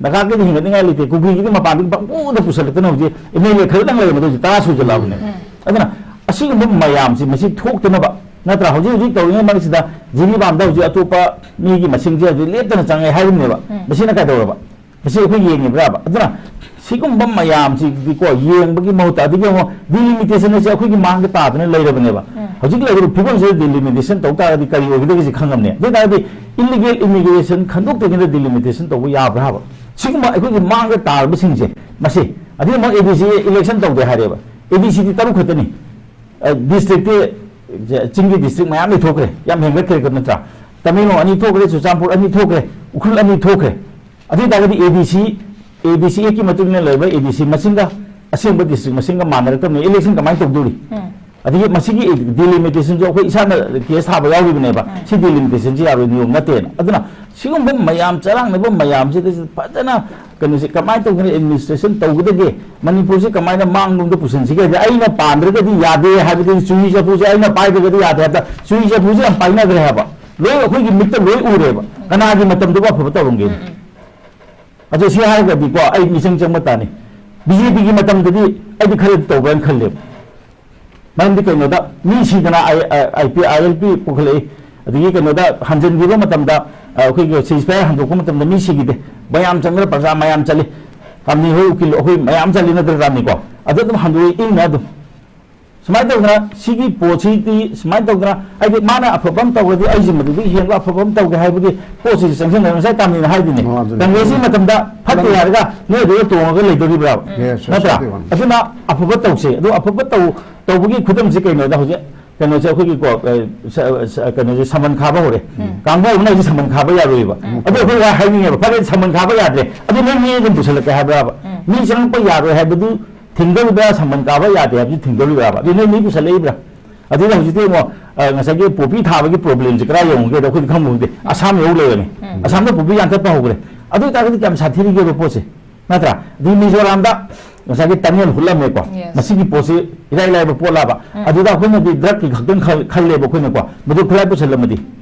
ꯅꯥꯒꯥꯒꯤꯗꯤ ꯍꯦꯟꯒꯠꯅꯤꯡꯉꯥꯏ ꯂꯩꯇꯦ, ꯀꯨꯀꯤꯒꯤꯗꯤ ꯃꯄꯥꯟꯗꯒꯤ ꯄꯪꯄꯨꯗ ꯄꯨꯁꯜꯂꯛꯇꯅ ꯍꯧꯖꯤꯛ M L A ꯈꯔꯗꯪ ꯂꯩꯔꯝꯕꯗꯣ ꯍꯧꯖꯤꯛ ꯇꯔꯥ ꯁꯨꯖꯜꯂꯛꯑꯕꯅꯦ꯫ ꯎꯝ꯫ ꯑꯗꯨꯅ ꯑꯁꯤꯒꯨꯝꯕ ꯃꯌꯥꯝꯁꯤ ꯃꯁꯤ ꯊꯣꯛꯇꯅꯕ, ꯅꯠꯇ꯭ꯔꯥ? ꯍꯧꯖꯤꯛ ꯍꯧꯖꯤꯛ ꯇꯧꯔꯤꯉꯩ ꯃꯔꯛꯁꯤꯗ ꯖꯤꯔꯤꯕꯥꯝꯗ ꯍꯧꯖꯤꯛ ꯑꯇꯣꯞꯄ ꯃꯤꯒꯤ ꯃꯁꯤꯡꯁꯦ ꯍꯧꯖꯤꯛ ꯂꯦꯞꯇꯅ ꯆꯪꯉꯦ ꯍꯥꯏꯔꯤꯕꯅꯦꯕ꯫ ꯎꯝ꯫ ꯃꯁꯤꯅ ꯀꯩꯗꯧꯔꯕ? ꯃꯁꯤ ꯑꯩꯈꯣꯏ ꯌꯦꯡꯉꯤꯕ꯭ꯔꯥꯕ? ꯑꯗꯨꯅ ꯁꯤꯒꯨꯝꯕ ꯃꯌꯥꯝꯁꯤꯗꯤꯀꯣ, ꯌꯦꯡꯕꯒꯤ ꯃꯍꯨꯠꯇ, ꯑꯗꯒꯤ ꯑꯃꯨꯛ delimitation ꯑꯁꯤ ꯑꯩꯈꯣꯏꯒꯤ ꯃꯥꯡꯗ ꯇꯥꯗꯅ ꯂꯩꯔꯕꯅꯦꯕ꯫ ꯎꯝ꯫ ꯍꯧꯖꯤꯛ ꯂꯩꯔꯤꯕ ꯐꯤꯕꯝꯁꯤꯗ ꯗꯤꯂꯤꯃꯤꯇꯦꯁꯟ ꯇꯧ ꯇꯥꯔꯒꯗꯤ ꯀꯔꯤ ꯑꯣꯏꯒꯗꯒꯦ ꯁꯤ ꯈꯪꯉꯝꯅꯤ꯫ ꯑꯗꯨ ꯑꯣꯏ ꯇꯥꯔꯒꯗꯤ ꯏꯜꯂꯤꯒꯦꯜ ꯏꯃꯤꯒ꯭ꯔꯦꯁꯟ ꯈꯟꯗꯣꯛꯇ꯭ꯔꯤꯉꯩꯗ ꯗꯤꯂꯤꯃꯤꯇꯦꯁꯟ ꯇꯧꯕ ꯌꯥꯕ꯭ꯔꯥ ꯍꯥꯏꯕ? ꯁꯤꯒꯨꯝꯕ ꯑꯩꯈꯣꯏꯒꯤ ꯃꯥꯡꯗ ꯇꯥꯔꯕꯁꯤꯡꯁꯦ, ꯃꯁꯤ ꯑꯗꯨꯒꯤ ꯑꯃꯨꯛ ꯑꯦ ꯗꯤ ꯁꯤ ꯏꯂꯦꯛꯁꯟ ꯇꯧꯗꯦ ꯍꯥꯏꯔꯦꯕ꯫ ꯑꯦ ꯗꯤ ꯁꯤꯗꯤ ꯇꯔꯨꯛ ꯈꯛꯇꯅꯤ꯫ ꯑ, ꯗꯤꯁꯇ꯭ꯔꯤꯛꯇꯤ, ꯆꯤꯡꯒꯤ ꯗꯤꯁꯇ꯭ꯔꯤꯛ ꯃꯌꯥꯝ ꯂꯩꯊꯣꯛꯈ꯭ꯔꯦ, ꯌꯥꯝ ꯍꯦꯟꯒꯠꯈ꯭ꯔꯦ ꯅꯠꯇ꯭ꯔꯥ? ꯇꯃꯦꯡꯂꯣꯡ ꯑꯅꯤ ꯊꯣꯛꯈ꯭ꯔꯦ, ꯆꯨꯔꯆꯥꯟꯄꯨꯔ ꯑꯅꯤ ꯊꯣꯛꯈ꯭ꯔꯦ, ꯎꯈ꯭ꯔꯨꯜ ꯑꯅꯤ ꯊꯣꯛꯈ꯭ꯔꯦ꯫ ꯑꯗꯨ ꯑꯣꯏ ꯇꯥꯔꯒꯗꯤ ꯑꯦ ꯗꯤ ꯁꯤ, ꯑꯦ ꯗꯤ ꯁꯤ ꯑꯦꯛꯀꯤ ꯃꯇꯨꯡ ꯏꯟꯅ ꯂꯩꯔꯤꯕ ꯑꯦ ꯗꯤ ꯁꯤ ꯃꯁꯤꯡꯒ ꯑꯁꯦꯡꯕ ꯗꯤꯁꯇ꯭ꯔꯤꯛ ꯃꯁꯤꯡꯒ ꯃꯥꯟꯅꯔꯛꯇꯕꯅꯤ, ꯏꯂꯦꯛꯁꯟ ꯀꯃꯥꯏꯅ ꯇꯧꯗꯣꯔꯤ? ꯎꯝ꯫ ꯑꯗꯒꯤ ꯃꯁꯤꯒꯤ ꯗꯤꯂꯤꯃꯤꯇꯦꯁꯟꯁꯨ ꯑꯩꯈꯣꯏ ꯏꯁꯥꯅ ꯀꯦꯁ ꯊꯥꯕ ꯌꯥꯎꯔꯤꯕꯅꯦꯕ꯫ ꯎꯝ꯫ ꯁꯤ ꯗꯤꯂꯤꯃꯤꯇꯦꯁꯟꯁꯤ ꯌꯥꯔꯣꯏ, ꯅꯤꯌꯣꯝ ꯅꯠꯇꯦꯅ꯫ ꯑꯗꯨꯅ ꯁꯤꯒꯨꯝꯕ ꯃꯌꯥꯝ ꯆꯔꯥꯡꯅꯕ ꯃꯌꯥꯝꯁꯤꯗ ꯐꯖꯅ ꯀꯩꯅꯣꯁꯦ ꯀꯃꯥꯏꯅ ꯇꯧꯗꯅ ꯑꯦꯗꯃꯤꯅꯤꯁꯇ꯭ꯔꯦꯁꯟ ꯇꯧꯒꯗꯒꯦ, ꯃꯅꯤꯄꯨꯔꯁꯦ ꯀꯃꯥꯏꯅ ꯃꯥꯡꯂꯣꯝꯗ ꯄꯨꯁꯤꯟꯁꯤꯒꯦ ꯍꯥꯏꯗꯤ, ꯑꯩꯅ ꯄꯥꯟꯗ꯭ꯔꯒꯗꯤ ꯌꯥꯗꯦ ꯍꯥꯏꯕꯗꯤ ꯆꯨꯍꯤ ꯆꯐꯨꯁꯦ ꯑꯩꯅ ꯄꯥꯏꯗ꯭ꯔꯒꯗꯤ ꯌꯥꯗꯦ ꯍꯥꯏꯕꯗ ꯆꯨꯍꯤ ꯆꯐꯨꯁꯦ ꯌꯥꯝ ꯄꯥꯏꯅꯈ꯭ꯔꯦ ꯍꯥꯏꯕ꯫ ꯂꯣꯏ ꯑꯩꯈꯣꯏꯒꯤ ꯃꯤꯠꯇ ꯂꯣꯏ ꯎꯔꯦꯕ꯫ ꯀꯅꯥꯒꯤ ꯃꯇꯝꯗꯕꯨ ꯑꯐꯕ ꯇꯧꯔꯝꯒꯦ? ꯎꯝ, ꯎꯝ꯫ ꯑꯗꯣ ꯁꯤ ꯍꯥꯏꯔꯒꯗꯤꯀꯣ, ꯑꯩ ꯃꯤꯆꯪ ꯆꯪꯕ ꯇꯥꯅꯤ꯫ ꯕꯤ ꯖꯦ ꯄꯤꯒꯤ ꯃꯇꯝꯗꯗꯤ ꯑꯩꯗꯤ ꯈꯔꯗꯤ ꯇꯧꯕ꯭ꯔꯅ ꯈꯜꯂꯦꯕ꯫ ꯃꯔꯝꯗꯤ ꯀꯩꯅꯣꯗ, ꯃꯤ ꯁꯤꯗꯅ ꯑꯥꯏ, ꯑꯥꯏ, I P, I L P ꯄꯨꯈꯠꯂꯛꯏ꯫ ꯑꯗꯒꯤ ꯀꯩꯅꯣꯗ ꯍꯟꯖꯤꯟꯈꯤꯕ ꯃꯇꯝꯗ, ꯑ, ꯑꯩꯈꯣꯏꯒꯤ ceasefire ꯍꯟꯗꯣꯛꯄ ꯃꯇꯝꯗ ꯃꯤ ꯁꯤꯈꯤꯗꯦ꯫ ꯃꯌꯥꯝ ꯆꯪꯗꯅ ꯄ꯭ꯔꯖꯥ ꯃꯌꯥꯝ ꯆꯠꯂꯤ꯫ ꯀꯝꯄꯅꯤ ꯍꯣꯏ, ꯎꯀꯤꯜ ꯑꯩꯈꯣꯏ ꯃꯌꯥꯝ ꯆꯠꯂꯤ ꯅꯠꯇ꯭ꯔꯥ ꯔꯥꯝꯅꯤꯀꯣ? ꯑꯗ ꯑꯗꯨꯝ ꯍꯟꯗꯣꯛꯏ, ꯏꯪꯅ ꯑꯗꯨꯝ꯫ ꯁꯨꯃꯥꯏꯅ ꯇꯧꯗꯅ ꯁꯤꯒꯤ ꯄꯣꯠꯁꯤꯗꯤ ꯁꯨꯃꯥꯏꯅ ꯇꯧꯗꯅ, ꯍꯥꯏꯗꯤ ꯃꯥꯅ ꯑꯐꯕ ꯑꯃ ꯇꯧꯔꯗꯤ ꯑꯩꯁꯦ ꯃꯗꯨꯗꯒꯤ ꯍꯦꯟꯕ ꯑꯐꯕ ꯑꯃ ꯇꯧꯒꯦ ꯍꯥꯏꯕꯒꯤ ꯄꯣꯠꯁꯤꯁꯨ ꯆꯪꯁꯤꯟꯗꯅ, ꯉꯁꯥꯏ ꯇꯥꯃꯤꯅ ꯍꯥꯏꯗꯨꯅꯤ, ꯑꯣ, ꯑꯗꯨꯅꯤ꯫ ꯀꯪꯒ꯭ꯔꯦꯁꯀꯤ ꯃꯇꯝꯗ ꯐꯠꯇꯦ ꯍꯥꯏꯔꯒ ꯅꯣꯏ ꯑꯗꯨꯗ ꯇꯣꯡꯉꯒ ꯂꯩꯗꯣꯔꯤꯕ꯭ꯔꯥ? Yes, yes, ꯅꯠꯇ꯭ꯔꯥ? Yes, yes꯫ ꯑꯗꯨꯅ ꯑꯐꯕ ꯇꯧꯁꯦ꯫ ꯑꯗꯨ ꯑꯐꯕ ꯇꯧ-, ꯇꯧꯕꯒꯤ ꯈꯨꯗꯝꯁꯦ ꯀꯩꯅꯣꯗ ꯍꯧꯖꯤꯛ ꯀꯩꯅꯣꯁꯦ ꯑꯩꯈꯣꯏꯒꯤ ꯀꯣ, ꯑ, ꯁ-, ꯁ-, ꯀꯩꯅꯣꯁꯦ ꯁꯃꯟ ꯈꯥꯕ ꯍꯧꯔꯦ꯫ ꯎꯝ꯫ ꯀꯥꯡꯕꯨ ꯑꯃꯅ ꯍꯧꯖꯤꯛ ꯁꯃꯟ ꯈꯥꯕ ꯌꯥꯔꯣꯏꯕ꯫ ꯎꯝ꯫ ꯑꯗꯨ ꯑꯩꯈꯣꯏ ꯋꯥ ꯍꯥꯏꯅꯤꯡꯉꯦꯕ, "ꯐꯔꯦ, ꯁꯃꯟ ꯈꯥꯕ ꯌꯥꯗ꯭ꯔꯦ, ꯑꯗꯨ ꯅꯣꯏ ꯃꯤ ꯑꯗꯨꯝ ꯄꯨꯁꯜꯂꯛꯀꯦ ꯍꯥꯏꯕ꯭ꯔꯥꯕ?" ꯎꯝ꯫ ꯃꯤ ꯆꯪꯉꯛꯄ ꯌꯥꯔꯣꯏ ꯍꯥꯏꯕꯗꯨ ꯊꯤꯡꯗꯧꯔꯤꯕ꯭ꯔꯥ, ꯁꯃꯟ ꯀꯥꯕ ꯌꯥꯗꯦ ꯍꯥꯏꯕꯗꯨ ꯊꯤꯡꯗꯧꯔꯤꯕ꯭ꯔꯥꯕ? ꯑꯗꯨ ꯅꯣꯏ ꯃꯤ ꯄꯨꯁꯜꯂꯛꯏꯕ꯭ꯔꯥ? ꯑꯗꯨꯅ ꯍꯧꯖꯤꯛꯇꯤ ꯑꯃꯨꯛ, ꯑ, ꯉꯁꯥꯏꯒꯤ ꯄꯣꯄꯤ ꯊꯥꯕꯒꯤ ꯄ꯭ꯔꯣꯕ꯭ꯂꯦꯝꯁꯦ ꯀꯗꯥꯏ ꯌꯧꯈ꯭ꯔꯒꯦꯗ ꯑꯩꯈꯣꯏꯗꯤ ꯈꯪꯕ ꯈꯪꯗꯦ꯫ ꯑꯁꯥꯝ ꯌꯧ ꯂꯩꯔꯝꯃꯤ꯫ ꯎꯝ꯫ ꯑꯁꯥꯝꯗ ꯄꯣꯄꯤ ꯌꯥꯟꯊꯠꯄ ꯍꯧꯈ꯭ꯔꯦ꯫ ꯑꯗꯨ ꯑꯣꯏ ꯇꯥꯔꯒꯗꯤ ꯀꯌꯥꯝ ꯁꯥꯊꯤꯔꯤꯒꯦꯕ ꯄꯣꯠꯁꯦ? ꯅꯠꯇ꯭ꯔꯥ? ꯑꯗꯩ ꯃꯤꯖꯣꯔꯥꯝꯗ ꯉꯁꯥꯏꯒꯤ tunnel ꯍꯨꯠꯂꯝꯃꯦꯀꯣ꯫ Yes꯫ ꯃꯁꯤꯒꯤ ꯄꯣꯠꯁꯤ ꯏꯔꯥꯏ ꯂꯥꯏꯕ ꯄꯣꯠꯂꯕ? ꯎꯝ꯫ ꯑꯗꯨꯗ ꯑꯩꯈꯣꯏꯅꯗꯤ drug ꯀꯤ ꯈꯛꯇꯪ ꯈꯜ-, ꯈꯜꯂꯦꯕ ꯑꯩꯈꯣꯏꯅꯀꯣ꯫ ꯃꯗꯨ ꯈꯨꯠꯂꯥꯏ ꯄꯨꯁꯜꯂꯝꯃꯗꯤ,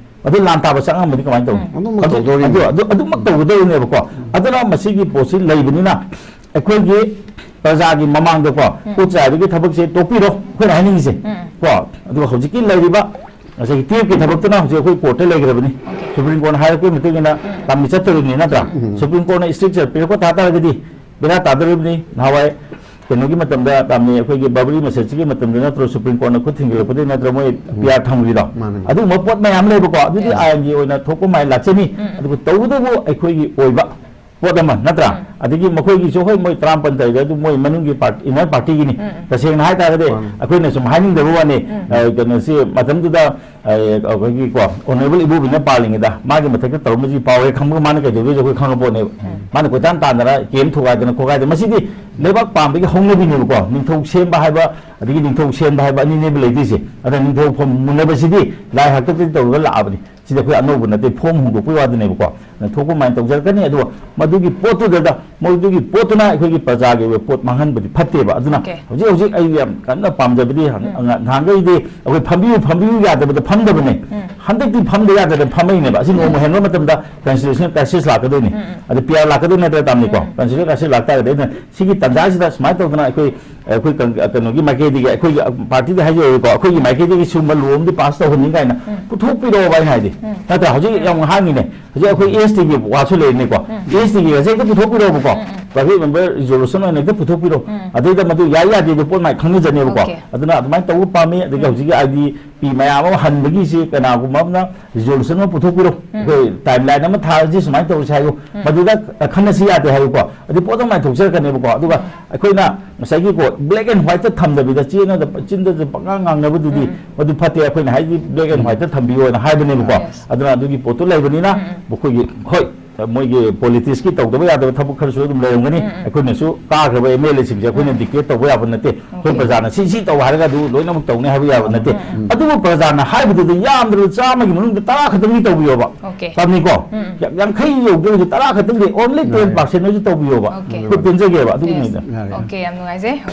ꯑꯗꯨ ꯂꯥꯟ ꯇꯥꯕ ꯆꯪꯉꯝꯃꯗꯤ ꯀꯃꯥꯏꯅ ꯇꯧꯅꯤ? ꯎꯝ꯫ ꯑꯗꯨꯃꯛ ꯑꯗꯨ, ꯇꯧꯗꯣꯔꯤꯅꯤ꯫ ꯑꯗꯨ, ꯑꯗꯨ, ꯑꯗꯨꯃꯛ ꯇꯧꯒꯗꯧꯔꯤꯅꯦꯕꯀꯣ꯫ ꯎꯝ꯫ ꯑꯗꯨꯅ ꯃꯁꯤꯒꯤ ꯄꯣꯠꯁꯤ ꯂꯩꯕꯅꯤꯅ ꯑꯩꯈꯣꯏꯒꯤ ꯄ꯭ꯔꯖꯥꯒꯤ ꯃꯃꯥꯡꯗꯀꯣ ꯎꯝ꯫ ꯄꯣꯠ ꯆꯥꯏꯕꯒꯤ ꯊꯕꯛꯁꯦ ꯇꯣꯛꯄꯤꯔꯣ, ꯑꯩꯈꯣꯏꯅ ꯍꯥꯏꯅꯤꯡꯉꯤꯁꯦ꯫ ꯎꯝ꯫ ꯀꯣ? ꯑꯗꯨꯒ ꯍꯧꯖꯤꯛꯀꯤ ꯂꯩꯔꯤꯕ ꯉꯁꯥꯏꯒꯤ ꯇꯤꯑꯦꯐꯀꯤ ꯊꯕꯛꯇꯨꯅ ꯍꯧꯖꯤꯛ ꯑꯩꯈꯣꯏ ꯀꯣꯔꯠꯇ ꯂꯩꯈ꯭ꯔꯕꯅꯤ꯫ ꯑꯣꯀꯦ꯫ ꯁꯨꯄ꯭ꯔꯤꯝ ꯀꯣꯔꯠꯅ ꯍꯥꯏꯔꯛꯄꯒꯤ ꯃꯇꯨꯡ ꯏꯟꯅ ꯎꯝ꯫ ꯇꯝꯃꯤ ꯆꯠꯇꯣꯔꯤꯕꯅꯤ ꯅꯠꯇ꯭ꯔꯥ? ꯎꯝ꯫ ꯁꯨꯄ꯭ꯔꯤꯝ ꯀꯣꯔꯠꯅ ꯏꯁꯇ꯭ꯔꯤꯛꯆꯔ ꯄꯤꯔꯛꯄ ꯇꯥ ꯇꯥꯔꯒꯗꯤ ꯕꯦꯔꯥ ꯇꯥꯗꯣꯔꯤꯕꯅꯤ꯫ ꯅꯍꯥꯟꯋꯥꯏ ꯀꯩꯅꯣꯒꯤ ꯃꯇꯝꯗ ꯇꯥꯝꯅꯤ, ꯑꯩꯈꯣꯏꯒꯤ ꯕꯕꯔꯤ ꯃꯁꯖꯤꯗꯀꯤ ꯃꯇꯝꯗ ꯅꯠꯇ꯭ꯔꯣ, ꯁꯨꯄ꯭ꯔꯤꯝ ꯀꯣꯔꯠꯅ ꯈꯨꯠ ꯊꯤꯡꯖꯤꯜꯂꯛꯄꯗꯒꯤ ꯅꯠꯇ꯭ꯔꯣ ꯃꯣꯏ ꯄꯤ ꯑꯥꯔ ꯊꯝꯈ꯭ꯔꯤꯗꯣ? ꯃꯥꯅꯦ꯫ ꯑꯗꯨꯒꯨꯝꯕ ꯄꯣꯠ ꯃꯌꯥꯝ ꯂꯩꯕꯀꯣ, ꯑꯗꯨꯗꯤ Yes. ꯑꯥꯏꯟꯒꯤ ꯑꯣꯏꯅ ꯊꯣꯛꯄ ꯃꯥꯏ ꯂꯥꯛꯆꯅꯤ꯫ ꯎꯝ꯫ ꯑꯗꯨꯒ ꯇꯧꯕꯇꯕꯨ ꯑꯩꯈꯣꯏꯒꯤ ꯑꯣꯏꯕ ꯄꯣꯠ ꯑꯃ ꯅꯠꯇ꯭ꯔꯥ? ꯎꯝ꯫ ꯑꯗꯒꯤ ꯃꯈꯣꯏꯒꯤꯁꯨ, ꯍꯣꯏ, ꯃꯣꯏ ꯇꯔꯥꯃꯥꯄꯟ ꯇꯧꯔꯤꯗꯣ ꯑꯗꯨ ꯃꯣꯏ ꯃꯅꯨꯡꯒꯤ ꯄꯥꯔꯇꯤ, ꯏꯟꯅꯔ ꯄꯥꯔꯇꯤꯒꯤꯅꯤ꯫ ꯎꯝ, ꯎꯝ꯫ ꯇꯁꯦꯡꯅ ꯍꯥꯏꯇꯥꯔꯒꯗꯤ ꯃꯥꯅꯦ꯫ ꯑꯩꯈꯣꯏꯅ ꯁꯨꯝ ꯍꯥꯏꯅꯤꯡꯗꯕ ꯋꯥꯅꯤ꯫ ꯎꯝ꯫ ꯑ, ꯀꯩꯅꯣꯁꯤ ꯃꯇꯝꯗꯨꯗ, ꯑ, ꯑꯩꯈꯣꯏꯒꯤ ꯀꯣ, ꯑꯣꯅꯔꯦꯕꯜ ꯏꯕꯣꯕꯤꯅ ꯄꯥꯜꯂꯤꯉꯩꯗ ꯃꯥꯒꯤ ꯃꯊꯛꯇ ꯇꯧꯔꯝꯕꯁꯤ ꯄꯥꯎ ꯍꯦꯛ ꯈꯪꯕꯒ ꯃꯥꯅ ꯀꯩꯗꯧꯗꯣꯏꯁꯦ ꯑꯩꯈꯣꯏ ꯈꯪꯉ ꯄꯣꯠꯅꯦꯕ꯫ ꯎꯝ꯫ ꯃꯥꯅ ꯀꯣꯏꯇꯥꯟ ꯇꯥꯟꯗꯅ ꯀꯦꯝ ꯊꯨꯒꯥꯏꯗꯅ ꯈꯣꯠꯈꯥꯏꯗꯅ, ꯃꯁꯤꯗꯤ ꯂꯩꯕꯥꯛ ꯄꯥꯟꯕꯒꯤ ꯍꯧꯅꯕꯤꯅꯦꯕꯀꯣ꯫ ꯅꯤꯡꯊꯧ ꯁꯦꯝꯕ ꯍꯥꯏꯕ ꯑꯗꯒꯤ ꯅꯤꯡꯊꯧ ꯁꯦꯝꯕ ꯍꯥꯏꯕ ꯑꯅꯤꯅꯦꯕ ꯂꯩꯗꯣꯏꯁꯦ꯫ ꯑꯗ ꯅꯤꯡꯊꯧ ꯐꯝ ꯃꯨꯟꯅꯕꯁꯤꯗꯤ ꯂꯥꯏ ꯍꯥꯛꯇꯛꯇꯒꯤ ꯇꯧꯔꯒ ꯂꯥꯛꯑꯕꯅꯤ꯫ ꯁꯤꯗꯤ ꯑꯩꯈꯣꯏ ꯑꯅꯧꯕ ꯅꯠꯇꯦ, ꯐꯣꯝ ꯍꯣꯡꯗꯣꯛꯄꯒꯤ ꯋꯥꯗꯅꯦꯕꯀꯣ꯫ ꯅ ꯊꯣꯛꯄ ꯑꯗꯨꯃꯥꯏꯅ ꯇꯧꯖꯔꯛꯀꯅꯤ꯫ ꯑꯗꯨꯒ ꯃꯗꯨꯒꯤ ꯄꯣꯠꯇꯨꯗ, ꯃꯗꯨꯒꯤ ꯄꯣꯠꯇꯨꯅ ꯑꯩꯈꯣꯏꯒꯤ ꯄ꯭ꯔꯖꯥꯒꯤ ꯑꯣꯏꯕ ꯄꯣꯠ ꯃꯥꯡꯍꯟꯕꯗꯤ ꯐꯠꯇꯦꯕ꯫ ꯑꯗꯨꯅ Okay. ꯍꯧꯖꯤꯛ ꯍꯧꯖꯤꯛ ꯑꯩ ꯌꯥꯝ ꯀꯟꯅ ꯄꯥꯝꯖꯕꯗꯤ, ꯎꯝ꯫ ꯅꯍꯥꯟꯈꯩꯗꯤ ꯑꯩꯈꯣꯏ ꯐꯝꯕꯤꯌꯨ ꯐꯝꯕꯤꯌꯨ ꯌꯥꯗꯕꯗ ꯐꯝꯗꯕꯅꯦ꯫ ꯎꯝ꯫ ꯍꯟꯗꯛꯇꯤ ꯐꯝꯗ ꯌꯥꯗꯗꯅ ꯐꯝꯃꯛꯏꯅꯦꯕ꯫ ꯑꯁꯤ ꯅꯣꯡꯃ ꯍꯦꯟꯕ ꯃꯇꯝꯗ ꯀꯟꯁꯇꯤꯇ꯭ꯌꯨꯁꯅꯦꯜ ꯀ꯭ꯔꯥꯏꯁꯤꯁ ꯂꯥꯛꯀꯗꯣꯏꯅꯤ꯫ ꯎꯝ, ꯎꯝ꯫ ꯑꯗ ꯄꯤ ꯑꯥꯔ ꯂꯥꯛꯀꯗꯣꯏ ꯅꯠꯇ꯭ꯔꯥ, ꯇꯥꯝꯅꯤꯀꯣ? ꯎꯝ꯫ ꯀꯟꯁꯇꯤꯇ꯭ꯌꯨꯁꯅꯦꯜ ꯀ꯭ꯔꯥꯏꯁꯤꯁ ꯂꯥꯛꯇꯥꯔꯒꯗꯤ ꯑꯩꯅ ꯁꯤꯒꯤ ꯇꯥꯟꯖꯥꯁꯤꯗ ꯁꯨꯃꯥꯏꯅ ꯇꯧꯗꯅ ꯑꯩꯈꯣꯏ, ꯑꯩꯈꯣꯏ ꯀꯪ-, ꯀꯩꯅꯣꯒꯤ ꯃꯥꯏꯀꯩꯗꯒꯤ, ꯑꯩꯈꯣꯏꯒꯤ ꯄꯥꯔꯇꯤꯗ ꯍꯥꯏꯖꯔꯒꯦꯀꯣ, ꯑꯩꯈꯣꯏꯒꯤ ꯃꯥꯏꯀꯩꯗꯒꯤ ꯁꯤꯒꯨꯝꯕ ꯂꯣ ꯑꯃꯗꯤ ꯄꯥꯁ ꯇꯧꯍꯟꯅꯤꯡ ꯀꯥꯏꯅ ꯎꯝ꯫ ꯄꯨꯊꯣꯛꯄꯤꯔꯛꯑꯣꯕ ꯑꯩꯅ ꯍꯥꯏꯗꯤ꯫ ꯎꯝ꯫ ꯅꯠꯇ꯭ꯔꯥ? ꯍꯧꯖꯤꯛ ꯌꯥꯝ ꯍꯥꯡꯉꯤꯅꯦ꯫ ꯍꯧꯖꯤꯛ ꯑꯩꯈꯣꯏ ꯑꯦꯁ ꯇꯤꯒꯤ ꯋꯥꯁꯨ ꯂꯩꯔꯤꯅꯦꯀꯣ꯫ ꯎꯝ꯫ ꯑꯦꯁ ꯇꯤꯒꯤ ꯍꯧꯖꯤꯛ ꯍꯦꯛꯇ ꯄꯨꯊꯣꯛꯄꯤꯔꯛꯑꯣꯕꯀꯣ꯫ ꯎꯝ, ꯎꯝ꯫ ꯄ꯭ꯔꯥꯏꯚꯦꯠ ꯃꯦꯝꯕꯔ ꯔꯤꯖꯣꯂꯨꯁꯟ ꯑꯣꯏꯅ ꯍꯦꯛꯇ ꯄꯨꯊꯣꯛꯄꯤꯔꯛꯑꯣ꯫ ꯎꯝ꯫ ꯑꯗꯩꯗ ꯃꯗꯨ ꯌꯥꯏ ꯌꯥꯗꯦꯗꯣ ꯄꯣꯠ ꯃꯥꯏ ꯈꯪꯅꯖꯅꯦꯕꯀꯣ꯫ Okay. ꯑꯗꯨꯅ ꯑꯗꯨꯃꯥꯏꯅ ꯇꯧꯕ ꯄꯥꯝꯃꯤ꯫ ꯑꯗꯒꯤ ꯎꯝ꯫ ꯍꯧꯖꯤꯛꯀꯤ ꯑꯥꯏ ꯗꯤ ꯄꯤ ꯃꯌꯥꯝ ꯑꯃ ꯍꯟꯕꯒꯤꯁꯤ ꯀꯅꯥꯒꯨꯝꯕ ꯑꯃꯅ ꯔꯤꯖꯣꯂꯨꯁꯟ ꯑꯃ ꯄꯨꯊꯣꯛꯄꯤꯔꯣ꯫ ꯎꯝ꯫ ꯑꯩꯈꯣꯏ ꯇꯥꯏꯝ ꯂꯥꯏꯟ ꯑꯃ ꯊꯥꯔꯁꯤ, ꯁꯨꯃꯥꯏꯅ ꯇꯧꯔꯁꯤ ꯍꯥꯏꯌꯨ꯫ ꯎꯝ꯫ ꯃꯗꯨꯗ ꯈꯟꯅꯁꯤ ꯌꯥꯗꯦ ꯍꯥꯏꯌꯨꯀꯣ꯫ ꯑꯗꯨ ꯄꯣꯠ ꯑꯗꯨꯃꯥꯏꯅ ꯊꯣꯛꯆꯔꯛꯀꯅꯦꯕꯀꯣ꯫ ꯑꯗꯨꯒ ꯎꯝ꯫ ꯑꯩꯈꯣꯏꯅ ꯉꯁꯥꯏꯒꯤꯀꯣ, ꯕ꯭ꯂꯦꯛ ꯑꯦꯟ ꯋꯥꯏꯠꯇ ꯊꯝꯗꯕꯤꯗ ꯆꯦꯅꯗ ꯆꯤꯟꯗꯗ ꯄꯉꯥꯡ ꯉꯥꯡꯅꯕꯗꯨꯗꯤ ꯎꯝ꯫ ꯃꯗꯨ ꯐꯠꯇꯦ꯫ ꯑꯩꯈꯣꯏꯅ ꯍꯥꯏꯗꯤ ꯕ꯭ꯂꯦꯛ ꯑꯦꯟ ꯋꯥꯏꯠꯇ ꯊꯝꯕꯤꯌꯣꯅ ꯍꯥꯏꯕꯅꯦꯕꯀꯣ꯫ Yes. ꯑꯗꯨꯅ ꯑꯗꯨꯒꯤ ꯄꯣꯠꯇꯨ ꯂꯩꯕꯅꯤꯅ ꯎꯝ, ꯎꯝ꯫ ꯃꯈꯣꯏꯒꯤ, ꯍꯣꯏ, ꯃꯣꯏꯒꯤ ꯄꯣꯂꯤꯇꯤꯛꯁꯀꯤ ꯇꯧꯗꯕ ꯌꯥꯗꯕ ꯊꯕꯛ ꯈꯔꯁꯨ ꯑꯗꯨꯝ ꯂꯩꯔꯝꯒꯅꯤ꯫ ꯎꯝ, ꯎꯝ꯫ ꯑꯩꯈꯣꯏꯅꯁꯨ ꯀꯥꯈ꯭ꯔꯕ ꯑꯦꯝ ꯑꯦꯜ ꯑꯦꯁꯤꯡꯁꯦ ꯑꯩꯈꯣꯏꯅ ꯎꯝ꯫ ꯗꯤꯛꯇꯦꯠ ꯇꯧꯕ ꯌꯥꯕ ꯅꯠꯇꯦ꯫ ꯑꯩꯈꯣꯏ Okay. ꯄ꯭ꯔꯖꯥꯅ ꯁꯤ ꯁꯤ ꯇꯧ ꯍꯥꯏꯔꯒ ꯑꯗꯨ ꯂꯣꯏꯅꯃꯛ ꯇꯧꯅꯤ ꯍꯥꯏꯕ ꯌꯥꯕ ꯅꯠꯇꯦ꯫ ꯎꯝ, ꯎꯝ꯫ ꯑꯗꯨꯕꯨ ꯄ꯭ꯔꯖꯥꯅ ꯍꯥꯏꯕꯗꯨꯗ ꯌꯥꯝꯗ꯭ꯔꯕ ꯆꯥꯝꯃꯒꯤ ꯃꯅꯨꯡꯗ ꯇꯔꯥ ꯈꯛꯇꯪꯗꯤ ꯇꯧꯕꯤꯌꯣꯕ꯫ Okay. ꯇꯥꯝꯅꯤꯀꯣ? ꯎꯝ, ꯎꯝ꯫ ꯌꯥꯝ-, ꯌꯥꯡꯈꯩ ꯌꯧꯗ꯭ꯔꯒꯁꯨ ꯇꯔꯥ ꯈꯛꯇꯪꯗꯤ, only ten percent ꯑꯣꯏꯁꯨ ꯇꯧꯕꯤꯌꯣꯕ꯫ Okay. ꯑꯩꯈꯣꯏ ꯄꯦꯟꯖꯒꯦꯕ ꯑꯗꯨꯒꯤꯅꯤꯗ꯫ Yes. ꯌꯥꯔꯦ꯫ Okay, ꯌꯥꯝ ꯅꯨꯡꯉꯥꯏꯖꯩ꯫